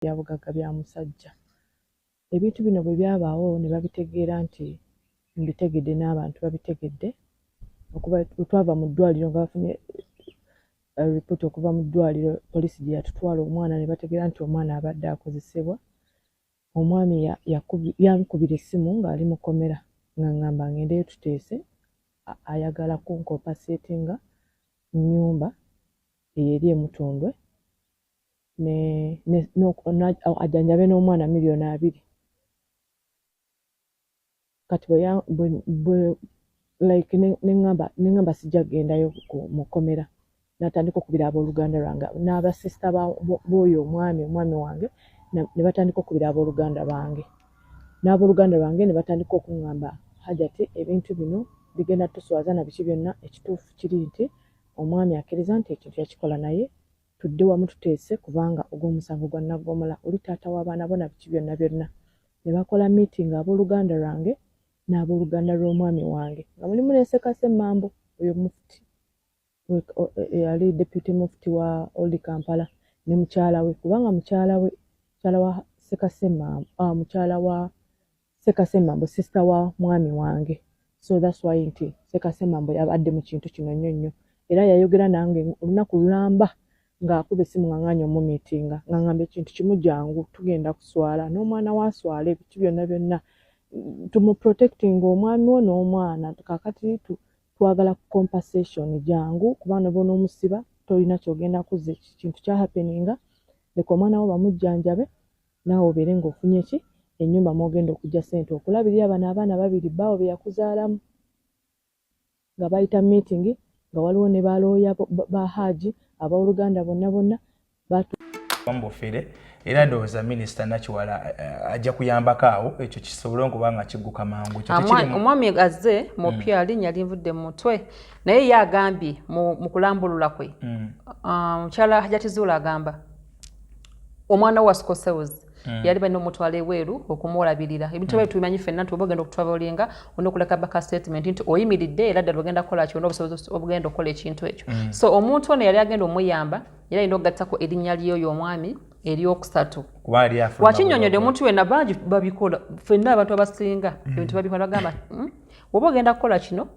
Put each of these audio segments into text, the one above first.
Byabugagga bya musajja. Ebintu bino bwe byabaawo ne babitegeera nti mbitegedde n'abantu babitegedde, okuva bwe twava mu ddwaliro nga bafunye ripooti okuva mu ddwaliro poliisi gye yatutwala omwana ne bategeera nti omwana abadde akozesebwa. Omwami yankubira essimu ng'ali mu kkomera ng'aŋŋamba ngendeyo tuteese, ayagala kuncompensatinga nnyumba eyo eri e Mutundwe ajjanjabe n'omwana 20 million. Kati bwe like ne ŋŋamba sijja kugendayo mu kkomera. N'atandika okukubira abooluganda lwange n'abasisita b'oyo omwami wange ne batandika okukubira abooluganda bange n'abooluganda lwange ne batandika okuŋŋamba, "Hajati, ebintu bino bigenda tuswaza na biki byonna. Ekituufu kiri nti omwami akkiriza nti ekintu yakikola, naye tudde wamu tuteese, kubanga ogw'omusango gwa naggomola, oli taata w'abaana bo na biki byonna byonna." Ne bakola meeting abooluganda lwange n'abooluganda lw'omwami wange, nga mulimu ne Ssekase Emmambo, oyo mufuti eyali deputy mufti wa Old Kampala, ne mukyala we, kubanga mukyala we, mukyala wa Ssekase Emmambo, mukyala wa Ssekase Emmambo, sister wa mwami wange. So that's why nti Ssekase Emmambo yabadde mu kintu kino nnyo nnyo, era yayogera nange olunaku lulamba ng'akuba essimu nga ŋŋaanye omumeetinga, nga ŋŋamba ekintu kimu, "Jangu, tugenda kuswala n'omwana waaswala ebiki byonna byonna, tumuprotecting omwami wo n'omwana. Kaakati twagala compensation, jangu, kubanga bw'onoomusiba tolina ky'ogenda kuzza. Ekintu kyahappeninga, leka omwana wo bamujjanjabe, naawe obeere ng'ofunye ki ennyumba mw'ogenda okuggya ssente okulabirira bano abaana babiri bbaawo be yakuzaalamu." Nga bayita meeting nga waliwo ne balooya ba Haji, abooluganda bonna bonna. Bufere era ndowooza Minisita Nakiwala ajja kuyambako awo ekyo kisobole okuba nga kigguka mangu. Omwami azze mupya, linnya linvudde mu mutwe, naye ye agambye mu kulambulula kwe, mukyala Hajati Zuula agamba omwana wa sickle cells yali balina omutwala ebweru okumulabirira. Ebintu ebyo tubimanyi ffenna nti oba ogenda okutravelinga olina okuleka baka statement nti oyimiridde era ddala ogenda kukola kyonna obusobozi obugenda okukola ekintu ekyo. So omuntu ono yali agenda omuyamba era alina okugattako erinnya ly'oyo omwami eryokusatu. Wakinyonyodde omuntu wenna, bangi babikola, ffenna abantu abasinga ebintu babikola. Bagamba, "Oba ogenda kukola kino,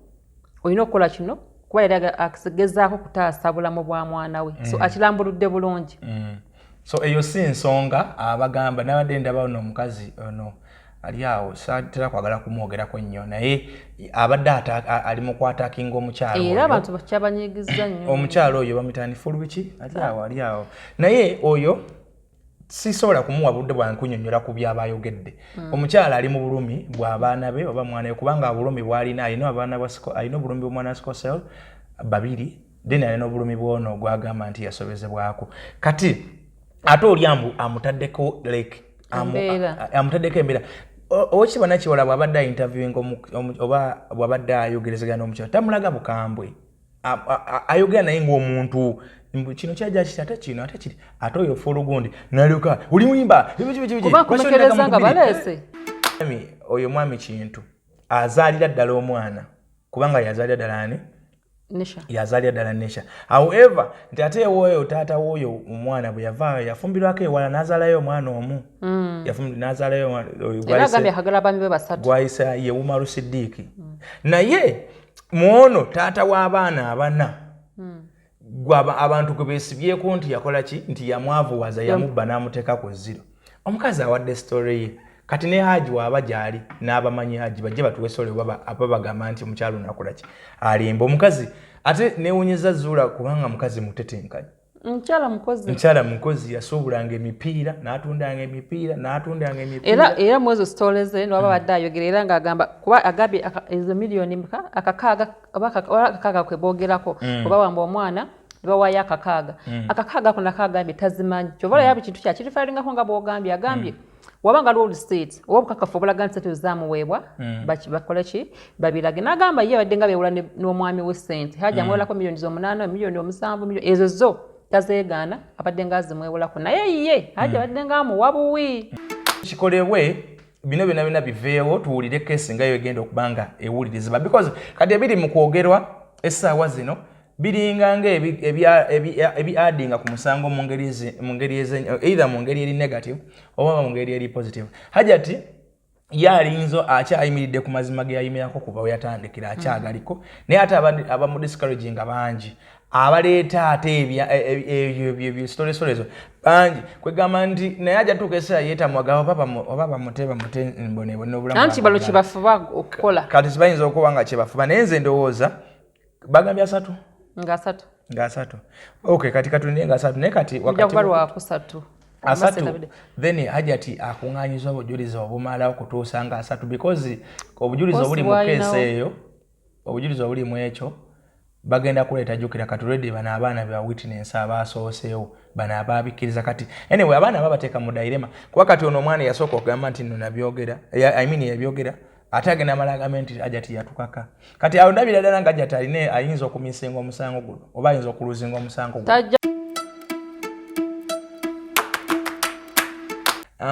olina okukola kino," kuba yali agezaako kutaasa bulamu bwa mwana we. So akirambuludde bulungi. So eyo si nsonga abagamba. Nabadde ndaba ono omukazi ono ali awo, satera kwagala kumwogerako nnyo, naye abadde ali mu kwattackinga omukyalo. Era abantu bakyabanyigiza nnyo. Omukyalo oyo bamutani Fulubiki, ali awo, ali awo, naye oyo sisobola kumuwa budde bwange kunyonyola ku byaba ayogedde. Omukyala ali mu bulumi bw'abaana be oba mwana we, kubanga obulumi bwalina, alina abaana, alina obulumi bw'omwana sickle cell babiri, then alina obulumi bwono gwagamba nti yasobezebwako. Kati ate oli amutaddeko like amutaddeko embeera. Owekitiibwa Nakiwala bw'abadde ainterviewing oba bw'abadde ayogerezegana n'omukyala, tamulaga bukambwe, ayogera naye ng'omuntu. Kino kyajja kiti, ate kino, ate kiri, ate oyo folugundi nalyoka oli mulimba. Kubakomekereza nga baleese. Oyo mwami Kintu azaalira ddala omwana, kubanga yazaalira ddala ani? Yazaalira ddala Nesha. However, nti ate ewooyo taata wooyo omwana bwe yavaayo yafumbirwako ewala n'azaalayo omwana omu. N'azaalayo gwayisa ye Umaru Sidiiki. Naye mwono taata w'abaana abana abantu gwe beesibyeko nti yakola ki, nti yamwavuwaza, yamubba n'amuteeka ku zero. Omukazi awadde story ye. Kati ne Haji waaba gyali n'abamanyi Haji bajje batuwe story, oba aba bagamba nti omukyalo nakola ki, alimba omukazi. Ate newunyeza Zuula kubanga mukazi mutetenkanyi. Mukyala mukozi. Mukyala mukozi, yasuubulanga emipiira n'atundanga emipiira n'atundanga emipiira. Era mwezo story ze nowaba badde ayogera era ng'agamba, kuba agambye ezo miliyoni meka, akakaaga oba akakaaga kwe boogerako, oba wamba omwana ne bawaayo akakaaga. Akakaaga ako nako agambye tazimanyi. Kyova olaba kintu kyakirifalingako nga bw'ogambye, agambye waba nga aliwo receipt oba obukakafu obulaga nti sente zamuweebwa, bakole ki, babirage. N'agamba ye abadde nga beewula n'omwami we sente. Haji amwewolako miliyoni 8, miliyoni 7, ezo zo tazeegaana, abadde nga azimwewolako, naye ye Haji abadde nga amuwa buwi. Kikolebwe bino byonna byonna biveewo, tuwulire case nga yo egenda okuba nga ewulirizibwa, because kati ebiri mu kwogerwa essaawa zino. Biringa nga ebi addinga ku musango mu ngeri either mu ngeri eri negative oba mu ngeri eri positive. Hajati yalinzo akyayimiridde ku mazima ge yayimirako kuva we yatandikira, akyagaliko, naye ate abamu discouraging bangi, abaleeta ate ebyo story ezo bangi, kwegamba nti naye ajja tuuka ekiseera yeetamwaga oba bamute mbonebone obulamu. Anti bano kyebafuba okukola. Kati bayinza okuba nga kyebafuba, naye nze ndowooza bagambye 3 nga 3 nga 3. Okay, kati katulinde nga 3, naye kati wakati lwa 3 then Hajati akuŋŋaanyiza obujulizi obumala okutuusa nga 3, because obujulizi obuli mu keesi eyo, obujulizi obuli mu ekyo bagenda kuleeta. Jjukira kati already bano abaana ba witness abasooseewo, bano ababikkiriza. Kati anyway, abaana babateeka mu dilemma, kuba kati ono omwana yasooka okugamba nti nno nabyogera, I mean yabyogera, ate agenda amala agambe nti Hajati yatukaka. Kati awo ndabira ddala nga Hajati alina ayinza okumisinga omusango guno oba ayinza okuluzinga omusango guno.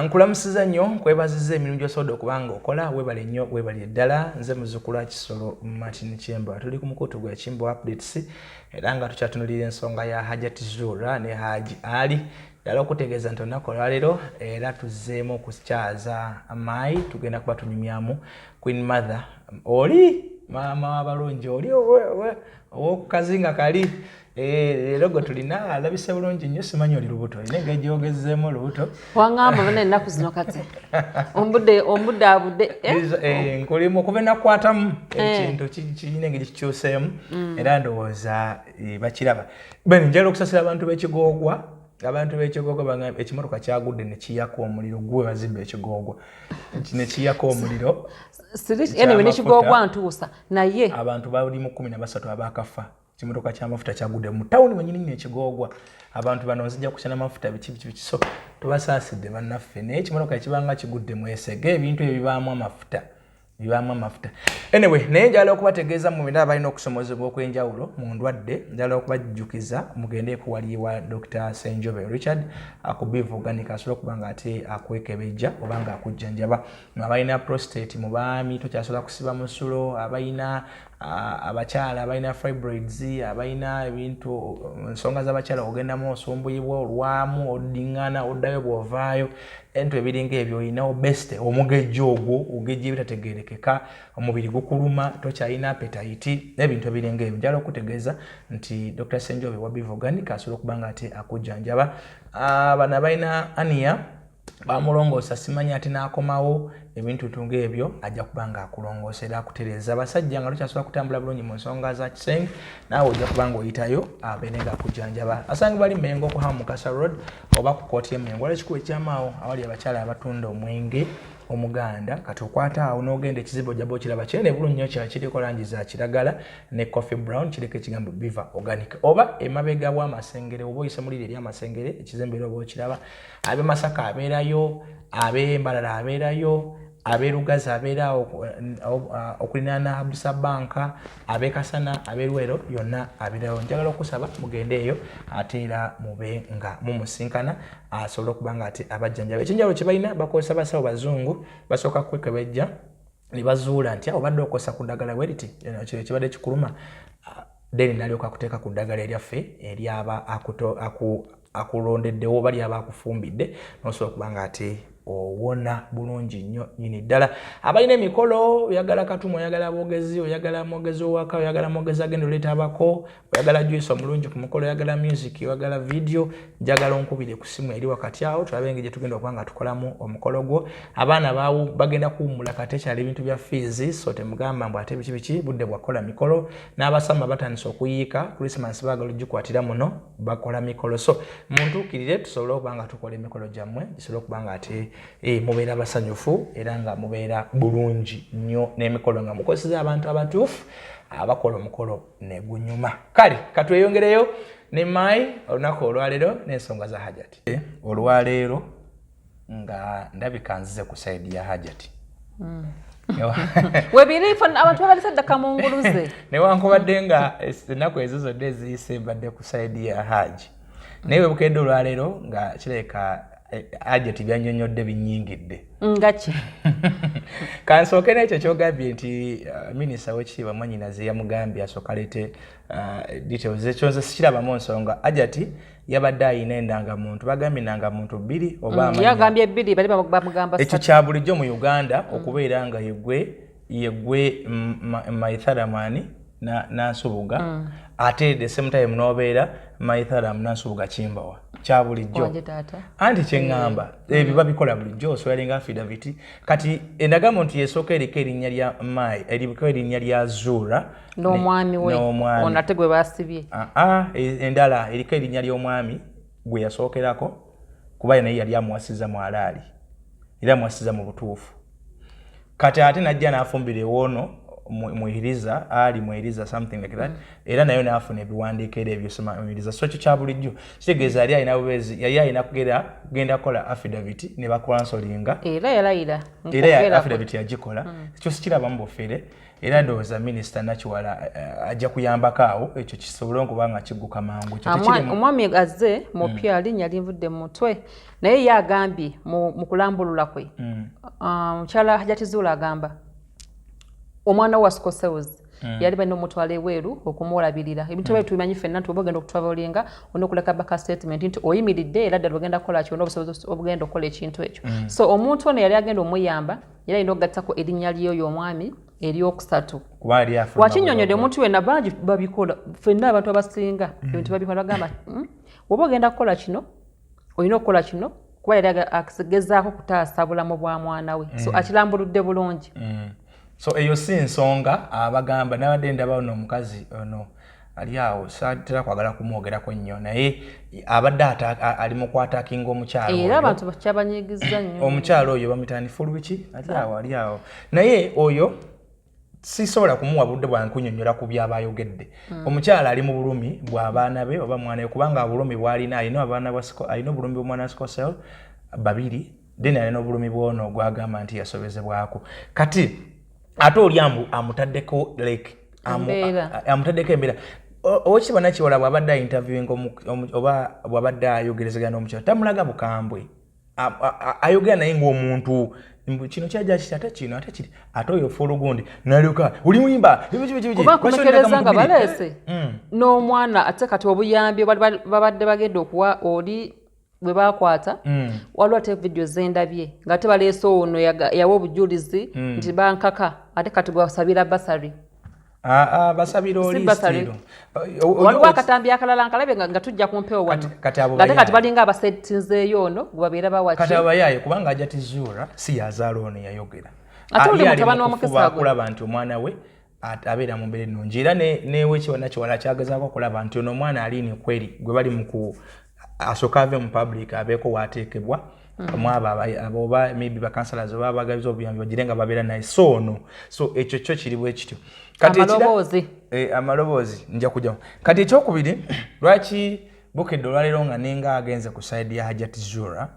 Nkulamusiza nnyo, nkwebaziza emirimu gy'osobodde okuba nga okola. Weebale nnyo, weebale ddala. Nze muzzukulu wa Kisolo Martin Kyemba, tuli ku mukutu gwa Kimbo Updates, era nga tukyatunulira ensonga ya Hajati Zura ne Haji Ali. Ddala okutegeeza nti olunaku olwaleero era tuzzeemu okukyaza Maayi, tugenda kuba tunyumyamu Queen Mother, oli maama w'abalungi, oli ow'okukazinga kali. Leero gwe tulina alabise bulungi nnyo, simanyi oli lubuto, olina engeri gy'ogezeemu olubuto. Waŋŋamba bana ennaku zino kati ombudde abudde. Nkulimu okuva enakwatamu ekintu kirina engeri kikyuseemu, era ndowooza bakiraba. Bene njagala okusasira abantu b'Ekigoogwa. Abantu b'Ekigoogwa bagamba ekimotoka kyagudde ne kiyaka omuliro, gwe bazimba Ekigoogwa ne kiyaka omuliro. Anyway, n'Ekigoogwa ntuusa naye abantu bali mu 13 abaakafa. Ekimotoka ky'amafuta kyagudde mu tawuni mwenyini nyini Ekigoogwa. Abantu bano nzija kusena mafuta biki biki biki, so tubasaasidde bannaffe, naye ekimotoka ekibanga kigudde mwesege ebintu ebibaamu amafuta, bibaamu amafuta. Anyway, naye njagala okubategeeza mu byonna abalina okusomozebwa okw'enjawulo mu ndwadde, njagala okubajjukiza mugendeeko wali wa Dr. Senjobe Richard ku Biv Organic, asobola okuba nga ate akwekebejja oba nga akujjanjaba. Abalina prostate mu baami, tokyasobola kusiba musulo, abalina abakyala abalina fibroids, abalina ebintu ensonga z'abakyala, ogendamu osumbuyibwa, olwamu, oddiŋŋana, oddayo bw'ovaayo, ebintu ebiringa ebyo, olina obesity, omugejjo ogwo ogejja ebitategeerekeka, omubiri gukuluma, tokyalina appetite n'ebintu ebiringa ebyo. Njagala okutegeeza nti Dr. Senjobe wa Biv Organic asobola okuba nga ate akujjanjaba. Bano abalina hernia, bamulongoosa simanyi ate n'akomawo, ebintu ng'ebyo ajja kuba nga akulongoosa era akutereeza. Abasajja nga tokyasobola kutambula bulungi mu nsonga za kisenge, naawe ojja kuba nga oyitayo abeere nga akujjanjaba. Asanga bali Mengo ku Hamukasa Road oba ku kooti y'Emengo, waliwo ekikubo ekyamaawo awali abakyala abatunda omwenge omuganda. Kati okwata awo n'ogenda ekizimbe ojja okiraba kinene bulungi nnyo, kya kiriko langi za kiragala ne coffee brown, kiriko ekigambo Biva Organic, oba emabega w'Amasengere oba oyise muliri eri Amasengere, ekizimbe era oba okiraba. Ab'e Masaka abeerayo, ab'e Mbarara abeerayo, ab'e Lugazi abeeraawo okulinaana Absa Banka, ab'e Kasana, ab'e Luweero yonna abeerayo. Njagala okusaba mugende eyo ate era mube nga mumusinkana asobole okuba nga ate abajjanjaba. Ekyenjawulo kye balina, bakozesa basawo bazungu, basooka kwekebejja ne bazuula nti obadde okozesa ku ddagala bwe riti, kino kibadde kikuluma, then nalyoka akuteeka ku ddagala eryaffe eryaba akulondeddewo oba lyaba akufumbidde, n'osobola okuba nga ate owona bulungi nnyo nnyini ddala. Abalina emikolo, oyagala katumu, oyagala bwogezi, oyagala mwogezi owaka, oyagala mwogezi agenda oleeta abako, oyagala juice omulungi ku mukolo, oyagala music, oyagala video, njagala onkubire ku simu eri wakati awo tulabe engeri gye tugenda okuba nga tukolamu omukolo gwo. Abaana bagenda kuwummula kati, ekyali ebintu bya fees, so temugamba mbu ate biki biki, budde bwakukola mikolo. N'abasama batandise okuyiika Christmas, baagala ogikwatira muno, bakola mikolo, so muntuukirire tusobole okuba nga tukola emikolo gyammwe gisobole okuba nga ate mubeera basanyufu era nga mubeera bulungi nnyo n'emikolo nga mukozesa abantu abatuufu abakola omukolo ne gunyuma. Kale katweyongereyo ne Mai olunaku olwaleero n'ensonga za Hajati. Olwaleero nga ndabika nzize ku side ya Hajati. Webiri abantu babalisa ddaka mu nguluze. Newankubadde nga ennaku ezo zonna eziyise mbadde ku side ya Haji, naye webukedde olwaleero nga kirabika. Hajati byannyonnyodde binnyingidde. Ngaki? Kansooke n'ekyo kyogambye nti minisita w'ekitiibwa mwannyinaze yamugambye asooka aleete details. Ekyo nze sikirabamu nsonga. Hajati yabadde ayina endangamuntu, bagambye endangamuntu bbiri oba Yagambye bbiri, bali bamugamba. Ekyo kya bulijjo mu Uganda okubeera nga yegwe Maitharamani Nansubuga, ate the same time n'obeera Maitharam Nansubuga Kimbawa. Kya bulijjo, anti kyeŋŋamba ebyo babikola bulijjo, oswearinga affidavit. Kati endagamuntu yesooka eriko erinnya lya Mai, eriko erinnya lya Zuura n'omwami we ono ate gwe basibye. Endala eriko erinnya ly'omwami gwe yasookerako, kuba naye yali amuwasiza mu alaali era amuwasiza mu butuufu. Kati ate najja n'afumbira ewoono Mwihiriza, ali Mwihiriza, something like that. Era nayo n'afuna ebiwandiiko era ebyosoma Mwihiriza. So ekyo kya bulijjo, kitegeeza yali alina bubeezi, yali alina kugenda kukola affidavit ne bacancelinga. Era yalayira. Era affidavit yagikola. Ekyo sikirabamu bufere, era ndowooza minisita Nakiwala ajja kuyambako awo ekyo kisobole okuba nga kigguka mangu. Omwami azze mupya, linnya linvudde mu mutwe, naye ye agambye mu kulambulula kwe, mukyala Hajati Zuula agamba omwana we wa sickle cells yali balina omutwala ebweru okumulabirira. Ebintu ebyo tubimanyi ffenna nti oba ogenda okutravelinga olina okuleka baka statement nti oyimiridde era ddala ogenda kukola kyonna obusobozi obugenda okukola ekintu ekyo. So omuntu ono yali agenda omuyamba era alina okugattako erinnya ly'oyo omwami eryokusatu. Wakinyonyodde omuntu wenna, bangi babikola, ffenna abantu abasinga ebintu babikola. Bagamba, woba ogenda kukola kino olina okukola kino," kuba yali agezaako kutaasa bulamu bwa mwana we. So akirambuludde bulungi. So eyo si nsonga. Abagamba nabadde ndaba ono omukazi ono ali awo, satera kwagala kumwogerako nnyo, naye abadde ali mu kwattackinga omukyalo. Era abantu bakyabanyigiza nnyo. Omukyalo oyo bamutani Fulwiki, ali awo, ali awo, naye oyo sisobola kumuwa budde bwankunyonyola ku byaba ayogedde. Omukyala ali mu bulumi bw'abaana be oba mwana we, kubanga obulumi bwalina, alina abaana, alina obulumi bw'omwana sickle cell babiri, then alina obulumi bwono gwagamba nti yasobezebwako. Kati ate oli amutaddeko like amutaddeko embeera. Owekitiibwa Nakiwala bw'abadde ainterviewing oba bw'abadde ayogerezegana n'omukyala, tamulaga bukambwe, ayogera naye ng'omuntu. Kino kyajja kiti, ate kino, ate kiri, ate oyo fuulugundi nalyoka oli mulimba. Kuba nkomekereza nga baleese n'omwana, ate kati obuyambi babadde bagenda okuwa oli bwe bakwata, waliwo ate vidiyo zendabye nga ate baleese ono yawa obujulizi nti bankaka, ate kati gwasabira bursary. Basabira oli. Waliwo akatambi akalala nkalabe nga tujja ku mpewo wano, ngate kati balinga abasetinzeeyo ono gwe babeera bawaki. Kati abayaaye, kubanga Hajati Zuura si yazaala ono yayogera. Ate oli mutabani wa Mukisa. Kulaba nti omwana we abeera mu mbeera ennungi, era newekiwa Nakiwala kyagezaako okulaba nti ono omwana ali kweri gwe bali muku asooka ave mu public, abeeko waateekebwa mwabo oba maybe bacouncillors oba abagabiza obuyambi bagire nga babeera naye. So ono, so ekyo kyo kiri bwe kityo. Kati amaloboozi. Amaloboozi nja kujjamu. Kati ekyokubiri, lwaki Bukedde olwaleero nga ninga agenze ku side ya Hajat Zura?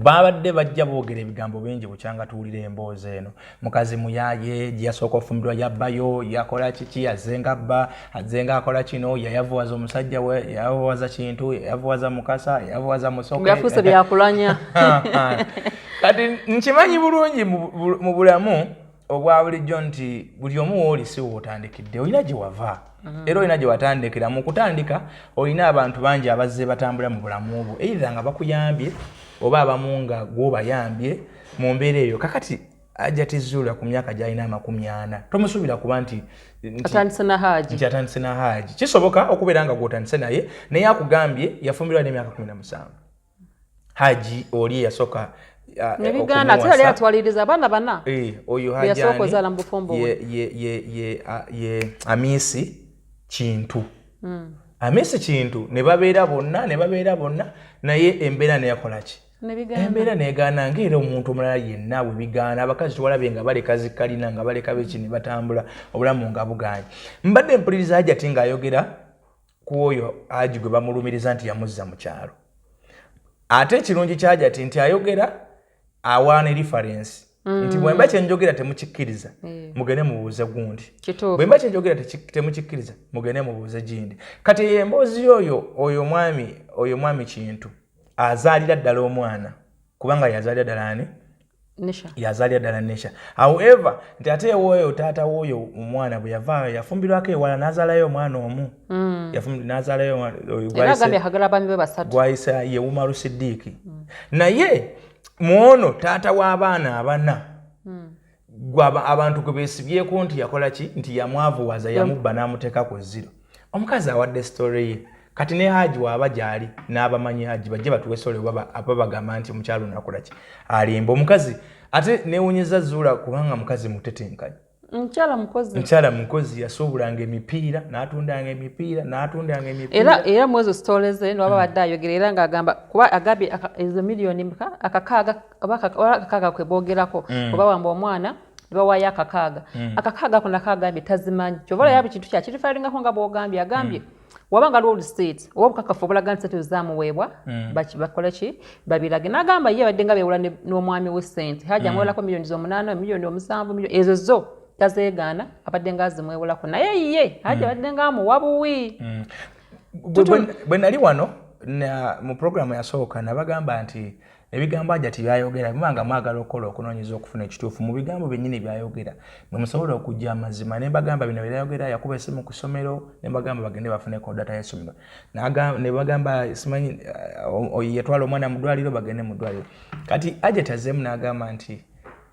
Babadde bajja boogera ebigambo bingi bukyanga tuwulira emboozi eno. Mukazi muyaye, gyeyasooka ofumbirwa yabbayo, yakola kiki, azenga bba, azenga akola kino, yayavuwaza omusajja we, yayavuwaza Kintu, yayavuwaza Mukasa, yayavuwaza Musoke. Byafuuse byakulanya. Kati nkimanyi bulungi mu bulamu obwa bulijjo nti buli omu wooli si wootandikidde, olina gye wava era olina gye watandikira. Mu kutandika olina abantu bangi abazze batambula mu bulamu bwo, either nga bakuyambye oba abamu nga gwobayambye mu mbeera eyo. Kakati Hajati Zuula ku myaka gyalina 40, tomusuubira kuba nti atandise na Haji. Nti atandise na Haji. Kisoboka okubeera nga gwotandise naye, naye akugambye yafumbirwa n'emyaka 17. Haji oli eyasooka Nebigaana, ate yali atwaliriza abaana bana. Oyo yasooka ozaala mu bufumbo. Ye Amisi Kintu. Amisi Kintu ne babeera bonna, ne babeera bonna, naye embeera neyakola ki? Embeera negaana, ngaera omuntu omulala yenna bwe bigaana. Abakazi tuwalabye nga baleka zikalina, nga baleka beki, ne batambula obulamu nga buganye. Mbadde mpuliriza Hajati ng'ayogera ku oyo Haji gwe bamulumiriza nti yamuzza mu kyalo. Ate ekirungi kya Hajati nti ayogera awaana reference nti bwemba kyenjogera temukikkiriza, mugende mubuuze gundi. Bwemba kyenjogera temukikkiriza, mugende mubuuze gindi. Kati eyo emboozi yoyo oyo omwami, oyo omwami Kintu. Azaalira ddala omwana, kubanga yazaalira ddala ani? Yazaalira ddala Nisha. However, nti ate ewooyo taata w'oyo omwana bwe yavaayo, yafumbirwako ewala, n'azaalayo omwana omu. N'azaalayo gwayisa ye Umaru Siddiiki. Naye mwono taata w'abaana abana abantu gwe beesibyeko nti yakola ki, nti yamwavuwaza, yamubba n'amuteeka ku zero. Omukazi awadde story ye. Kati ne Haji waaba gyali n'abamanyi Haji bajje batuwe story, oba bagamba nti omukyalo ono akola ki, alimba omukazi. Ate newunyeza Zuula, kubanga mukazi mutetenkanyi. Mukyala mukozi. Mukyala mukozi, yasuubulanga emipiira, n'atundanga emipiira, n'atundanga emipiira. Era mu ezo story ze nowaba badde ayogera, era ng'agamba, kuba agambye ezo miliyoni akakaaga, oba akakaaga kwe boogerako, oba wamba omwana ne bawaayo akakaaga. Akakaaga ako nako agambye tazimanyi. Kyova olaba kintu kyakirifaringako nga bw'ogambye, agambye waba nga aliwo receipt oba obukakafu obulaga nti sente zamuweebwa, bakole ki, babirage. N'agamba ye abadde nga beewola n'omwami we sente. Haji amwewolako miliyoni 8, miliyoni 7, ezo zo tazeegaana, abadde nga azimwewolako, naye ye Haji abadde nga amuwa buwi. Bwe nali wano mu programu yasooka, nabagamba nti ebigambo Hajati byayogera, mubanga mwagala okukola okunoonyeza okufuna ekituufu mu bigambo byennyini byayogera, mwe musobola okujja amazima. Ne mbagamba bino byayogera, yakuba essimu ku ssomero, ne mbagamba bagende bafuneko data y'essomero, ne bagamba simanyi yatwala omwana mu ddwaliro, bagende mu ddwaliro. Kati Hajati azzeemu n'agamba nti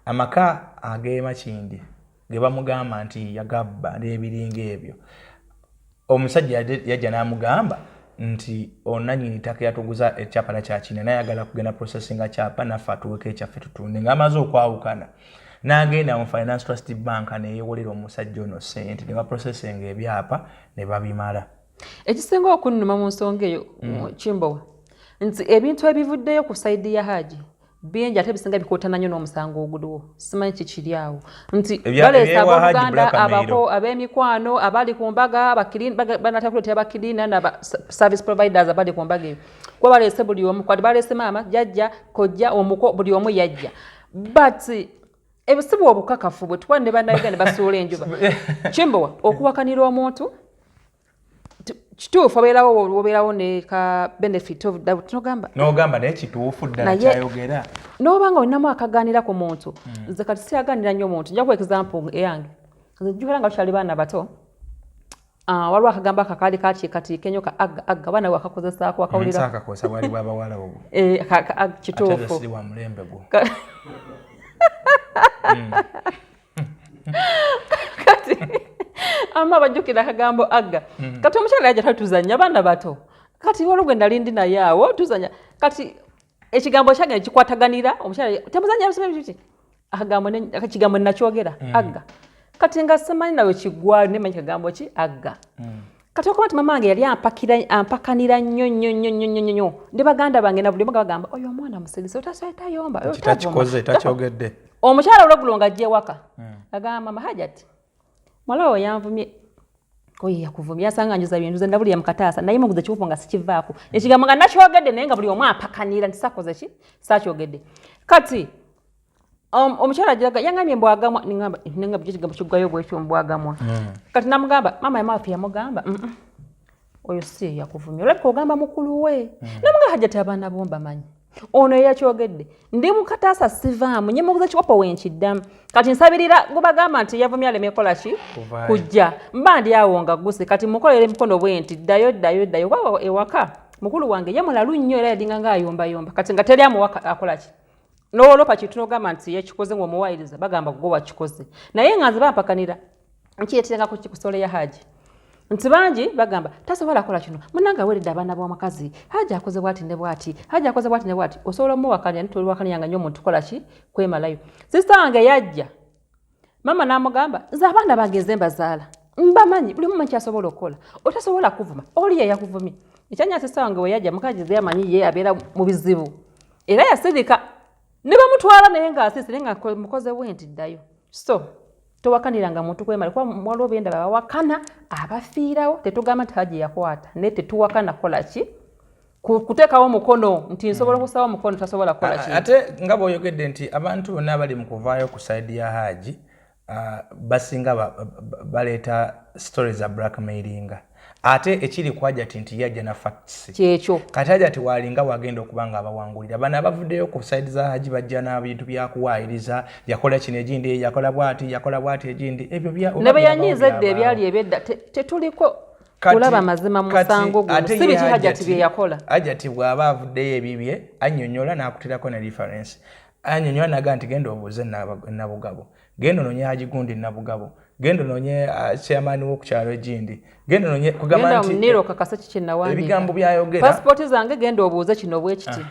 amaka ag'emakindi ge bamugamba nti yagabba n'ebiringa ebyo, omusajja yajja n'amugamba nti onanyini ttaka yatuguza ekyapa nakyakina, naye ayagala kugenda processinga kyapa, naffe atuweko ekyaffe tutunde. Ng'amaze okwawukana, n'agenda mu Finance Trust Bank, neyewolera omusajja ono sente, ne baprocessinga ebyapa ne babimala. Ekisinga okunnuma mu nsonga eyo, Kimbowa, nti ebintu ebivuddeyo ku side ya Haji bingi, ate ebisinga bikootana nnyo n'omusango oguliwo. Simanyi kikiri awo nti baleese abooluganda, abako, ab'emikwano abali ku mbaga, banatera kuleetera bakirina naba service providers abali ku mbaga eyo, kuba baleese buli omu. Kwati baleese maama, jjajja, kojja, omuko, buli omu yajja, but ebisibwa obukakafu bwe tuwa ne Bannayuganda basuula enjuba. Kimbowa, okuwakanira omuntu kituufu, obeerawo ne ka benefit of doubt, nogamba Nogamba naye kituufu ddala kyayogera. Noba nga olinamu akaganira ku muntu. Nze kati siyaganira nnyo omuntu. Nja kuwa example eyange. Nze njukira nga tukyali baana bato, waliwo akagambo akakaali kakiikatiika ennyo, ka agga agga, baana wakakozesaako, wakawulira? Akakozesa, bwali bwabawala obwo. Eh, kituufu. Siri wa mulembe gwo. Kati ama bajjukira akagambo agga. Kati omukyala yajja, twali tuzanya abaana bato. Kati waliwo gwe nali ndi naye awo tuzanya, kati ekigambo kyagenda kikwataganira omukyala, temuzanya ki akagambo, ekigambo nakyogera agga. Kati nga simanyi nawe kiggwayo, nemanyi kagambo ki agga. Kati okuba nti mama wange yali ampakanira nnyo nnyo nnyo nnyo nnyo nnyo, ndi baganda bange na buli omu nga bagamba, oyo omwana musirise, tayomba. Takikoze, takyogedde. Omukyala olweggulo nga ajja ewaka, agamba mama, "Hajati, muwala we yanvumye." Oyo yakuvumye yasanga njuza bintu, nze nabulira mukataasa, naye muguze kiwupo nga sikivaako. Ekigambo nga nakyogedde, naye nga buli omu ampakanira nti sakoze ki, sakyogedde. Kati omukyala agiraga yangambye mbwagamwa, ningamba ningamba ekigambo kiggwayo bwekyo, mbwagamwa. Kati namugamba, mama yamawaffe yamugamba, Oyo si yakuvumye, olabika ogamba mukulu we." Namugamba, "Hajati, abaana bo mbamanyi, ono eyakyogedde ndi mukataasa sivaamu, nyemuguza kikopo wenkiddamu. Kati nsabirira gubagamba nti yavumye aleme kola ki kujja, mba ndi awo nga guse. Kati mukolera emikono bwe nti, ddayo, ddayo, ddayo." Kuba ewaka mukulu wange ye mulalu nnyo, era yadinga nga ayombayomba. Kati nga teri amuwaka akola ki, n'olopa kintu n'ogamba nti yakikoze, ng'omuwayiriza bagamba gwe wakikoze. Naye nga nze bampakanira. Nkireeteranga ku kikusole ya Haji nti bangi bagamba tasobola kola kino, munange aweredde abaana b'omukazi, Haji akoze bwati ne bwati, Haji akoze bwati ne bwati. Osobola omuwakanira, nitoliwakaniranga nnyo omuntu kola ki kwemalayo. Sisita wange yajja, mama n'amugamba, "Nze abaana bange nze mbazaala, mbamanyi, buli omu kyasobola okukola, otasobola kuvuma oli ye yakuvumye." Ekyanya sisita wange we yajja, mukazi ze yamanyi ye abeera mu bizibu, era yasirika ne bamutwala, naye ng'asiise, naye nga mukoze bwe nti, ddayo. So towakaniranga muntu kwemala, kuba waliwo byendaba bawakana abafiirawo. Tetugamba nti Haji yakwata, naye tetuwakana kukola ki, kuteekawo omukono nti nsobola okusawo omukono, tasobola kukola ki. Ate nga bw'oyogedde nti abantu bonna abali mu kuvaayo ku side ya Haji, basinga baleeta stories za blackmailinga. Ate ekiri ku Hajati nti yajja na facts. Kyekyo. Kati Hajati walinga wagenda okuba nga abawangulira bano abavuddeyo ku side za Haji, bajja n'abintu byakuwaayiriza, yakola kino egindi, yakola bwati, yakola bwati egindi, ebyo bya ne bwe yanyiiza edda, ebyali ebyedda, tetuliko kulaba mazima musango guno, si biki Hajati bye yakola. Hajati bw'aba avuddeyo ebibye annyonnyola n'akutirako ne reference, annyonnyola naga nti genda obuuze Nabugabo, genda ononye Haji gundi Nabugabo, genda ononye chairman w'okukyalo egindi, genda ononye kugamba nti Niro kakasa kiki nawandiika, ebigambo byayogera, passport zange, genda obuuze kino bwe kiti.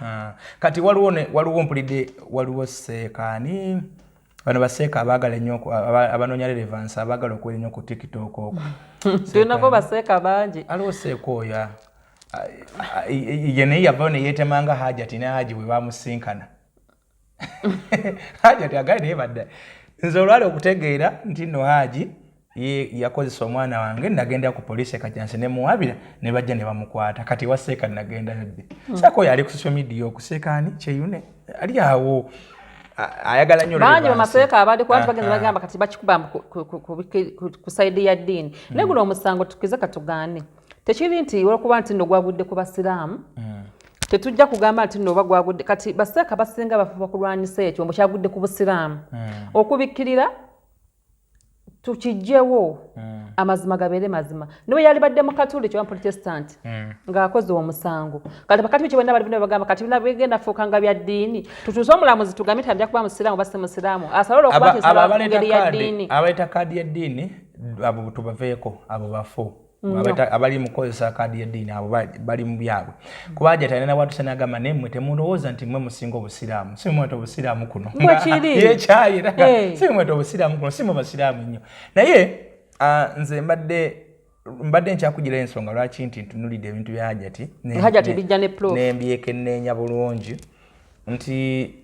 Kati waliwo waliwo mpulidde waliwo seekaani, bano baseeka abaagala ennyo, abanoonya relevance, abaagala okubeera ennyo ku TikTok okwo. Tulinako baseeka bangi. Aliwo seeka oyo ye naye yavayo neyeetemanga Hajati ne Haji bwe bamusinkana. Hajati agaye naye badda nze olwali okutegeera nti nno Haji ye yakozesa omwana wange, nagenda ku poliisi ekajjansi nemuwabira ne bajja ne bamukwata. Kati waseeka nagendayo ddi? Seeka oyo ali ku social media, okuseekaani kyeyune ali awo ayagala nnyo. Bangi bamaseeka abali kuba bagenza bagamba kati bakikuba ku side ya ddiini. Naye guno omusango tukize katugaane, tekiri nti olwokuba nti nno gwagudde ku basiraamu, tetujja kugamba nti nno oba gwagudde. Kati baseeka basinga bafuba kulwanyisa ekyo mbu kyagudde ku busiraamu. Okubikkirira tukijjewo, amazima gabeere mazima. Niwe yalibadde mu Katoliki oba Protestant ng'akoze omusango, kati bakatoliki bonna bali bagamba kati bina bigenda fuuka nga bya ddiini. Tutuuse omulamuzi tugambe nti ajja kuba musiraamu oba si musiraamu, asalole okuba nti abo ngeri ya ddiini. Abaleeta kaadi y'eddiini abo tubaveeko, abo bafu. Abali mu kukozesa kaadi y'eddiini abo bali mu byabwe, kuba Hajati alina bwatuse n'agamba, naye mmwe temulowooza nti mmwe musinga obusiraamu, si mweta obusiraamu kuno. Yekyayira, si mweta obusiraamu kuno, si mwe basiraamu nnyo. Naye nze mbadde nkyakugira ensonga lwaki nti ntunulidde ebintu bya Hajati nembyekenneenya bulungi nti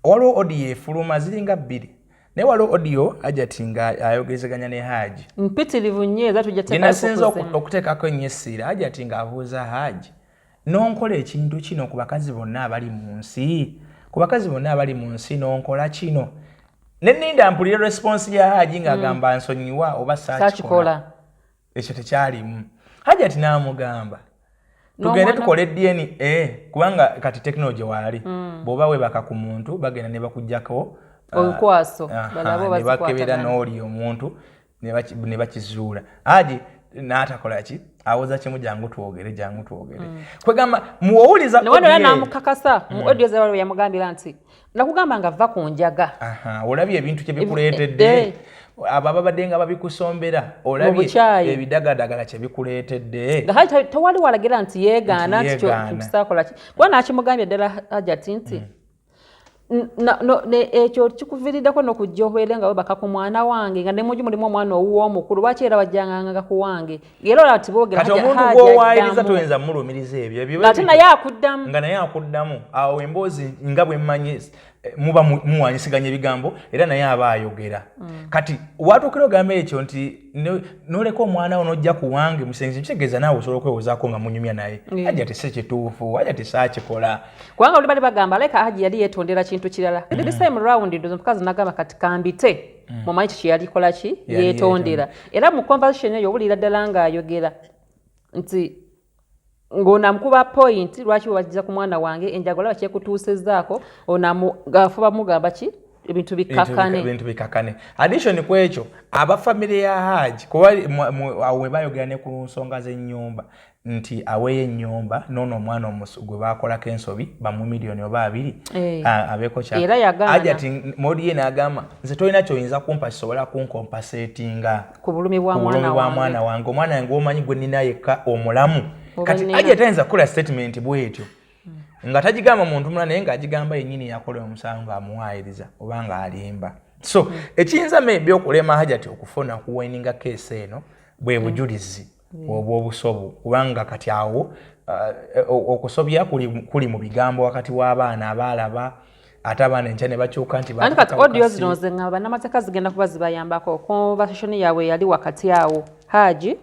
waliwo audio efuluma ziringa bbiri, naye waliwo audio Hajati nga ayogezeganya ne Haji. Mpitirivu nnyo eza tujja. Nasinza okuteekako ennyo essiira Hajati ng'abuuza Haji, nonkola ekintu kino ku bakazi bonna abali mu nsi, ku bakazi bonna abali mu nsi nonkola kino? Neninda mpulire response ya Haji ng'agamba nsonyiwa oba saakikola. Ekyo tekyalimu. Hajati n'amugamba tugende tukole DNA, kubanga kati technology waali, bw'oba weebaka ku muntu bagenda ne bakugjako olukwaso. Ne bakebera n'oli omuntu ne bakizuula. Haji n'atakola ki, awoza kimu, jangu twogere, jangu twogere. Kwegamba muwowuliza. Newano namukakasa mu audio zaabwe, yamugambira nti nakugamba nga va ku njaga. Olabye ebintu kye bikuleetedde, abo ababadde nga babikusombera, olabye ebidagadagala kye bikuleetedde. Tewali walagira nti yeegaana nti kisakola ki, kuba nakimugambye ddala Hajati nti ekyo kikuviiriddeko n'okujja obeere nga webaka ku mwana wange, nga ne muju mulimu omwana owuwa omukulu, lwaki era wajjanganga ku wange? Era olaba tiboogera. Kati omuntu gw'owaayiriza toyinza mulumiriza ebyo ebyo. Ate naye akuddamu. Nga naye akuddamu. Awo emboozi nga bwe mmanyi muba muwanyisiganya ebigambo, era naye aba ayogera. Kati watuukira ogamba ekyo nti noleka omwana wo nojja ku wange musenzi, kitegeeza naawe osobola okwewozaako nga munyumya naye. Hajati si kituufu, Hajati saakikola. Kubanga oli bali bagamba aleka Haji yali yeetondera kintu kirala. This time round ndoza omukazi nagamba kati kambite, mumanyi kiki yalikola ki yeetondera. Era mu conversation eyo owulira ddala ng'ayogera nti ng'ono amukuba point, lwaki webajja ku mwana wange enjaga, olaba kyekutuusizzaako. Ono ng'afuba mugamba ki ebintu bikakane. Ebintu bikakane. Addition ku ekyo, aba famire ya Haji kuba awo we bayogera ne ku nsonga z'ennyumba nti aweeyo ennyumba noono omwana gwe bakolako ensobi bamu miliyoni oba 2, abeeko. Era yagaana. Hajati modi ye n'agamba nze tolina kyoyinza kumpa kisobola kunkompensatinga ku bulumi bwa mwana wange, omwana wange omanyi gwe nina yekka omulamu. Kati Hajati ayinza kukola statement bwetyo nga tagigamba muntu mulala, naye ng'agigamba yennyini yakola omusango ng'amuwaayiriza oba ng'alimba. So ekiyinza maybe okulema Hajati okufuna kuwininga case eno bwe bujulizi obw'obusobu, kubanga kati awo okusobya kuli mu bigambo wakati w'abaana abaalaba, ate abaana enkya ne bakyuka nti Anti kati audio zino nze ngamba bannamateeka zigenda kuba zibayambako. Conversation yaabwe yali wakati awo Haji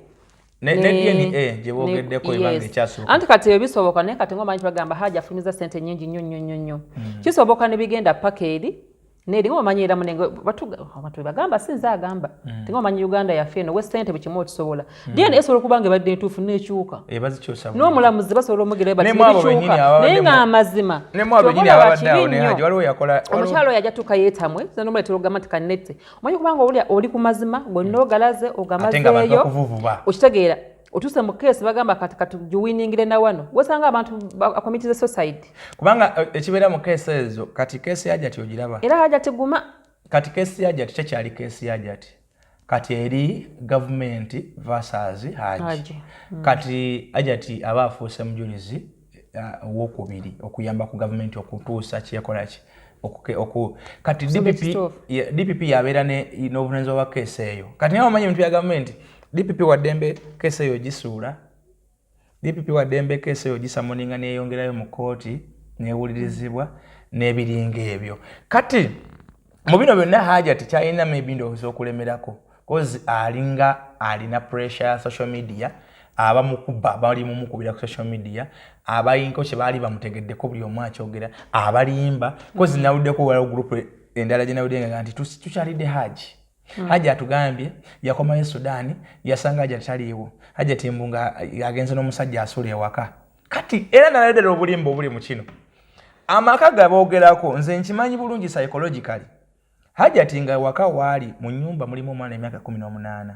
ne DNA gye boogeddeko ebanga ekyasooka. Anti kati ebyo bisoboka, naye kati ngomanyi bagamba Haji afulumiza sente nyingi nnyo nnyo nnyo nnyo. Kisoboka ne bigenda paka eri. Neri nga omanyi era munenge abantu bagamba sinza agamba tinga omanyi Uganda yaffe eno wesente buli kimu okisobola. DNA esobola okuba nga ebadde entuufu n'ekyuka. Ebazikyusa n'omulamuzi basobola omugira bati Ne mu abo bennyini bikyuka ababadde naye mu- ng'amazima Ne mu abo bennyini kyova olaba ababadde awo kibi ne nnyo. Haji, waliwo Omukyala oyo ajja tuuka yeetamwe nomuleetera ogamba nti kannette omanyi kubanga oli ku mazima gonna ogalaze Ate nga abantu ogamazeeyo bakuvuvuba. Okitegeera otuuse mu keesi bagamba kati katugiwiningire na wano wesanga abantu akomitize suicide. Kubanga ekibeera mu keesi ezo, kati keesi ya Hajati ogiraba. Era Hajati guma. Kati keesi ya Hajati tekyali keesi ya Hajati, kati eri gavumenti versus Haji. Haji. Kati Hajati aba afuuse mujulizi owokubiri okuyamba ku gavumenti okutuusa kyekola ki kati Kusoma DPP ekituufu. DPP yabeera n'obuvunanyizibwa bwa keesi eyo. Kati naye omanyi ebintu bya gavumenti, DPP waddembe keesi eyo gisuula, DPP waddembe keesi eyo gisamoninga neyongerayo mu kooti newulirizibwa n'ebiringa ebyo. Kati mu bino byonna Hajati kyalina maybe ndowooza okulemerako cause alinga alina pressure ya social media, abamukuba bali mumukubira ku social media, abayinko kye baali bamutegeddeko buli omu akyogera, abalimba cause nawuddeko waliwo group endala gye nawudde nga nti tukyalidde Haji. Haji atugambye yakomayo e Sudan, yasanga Haji taliiwo, Haji mbu nga agenze n'omusajja asula ewaka. Kati era naladdala obulimba obuli mu kino amaka gaboogerako, nze nkimanyi bulungi psychologically Hajati nga waka waali mu nyumba mulimu omwana emyaka 18,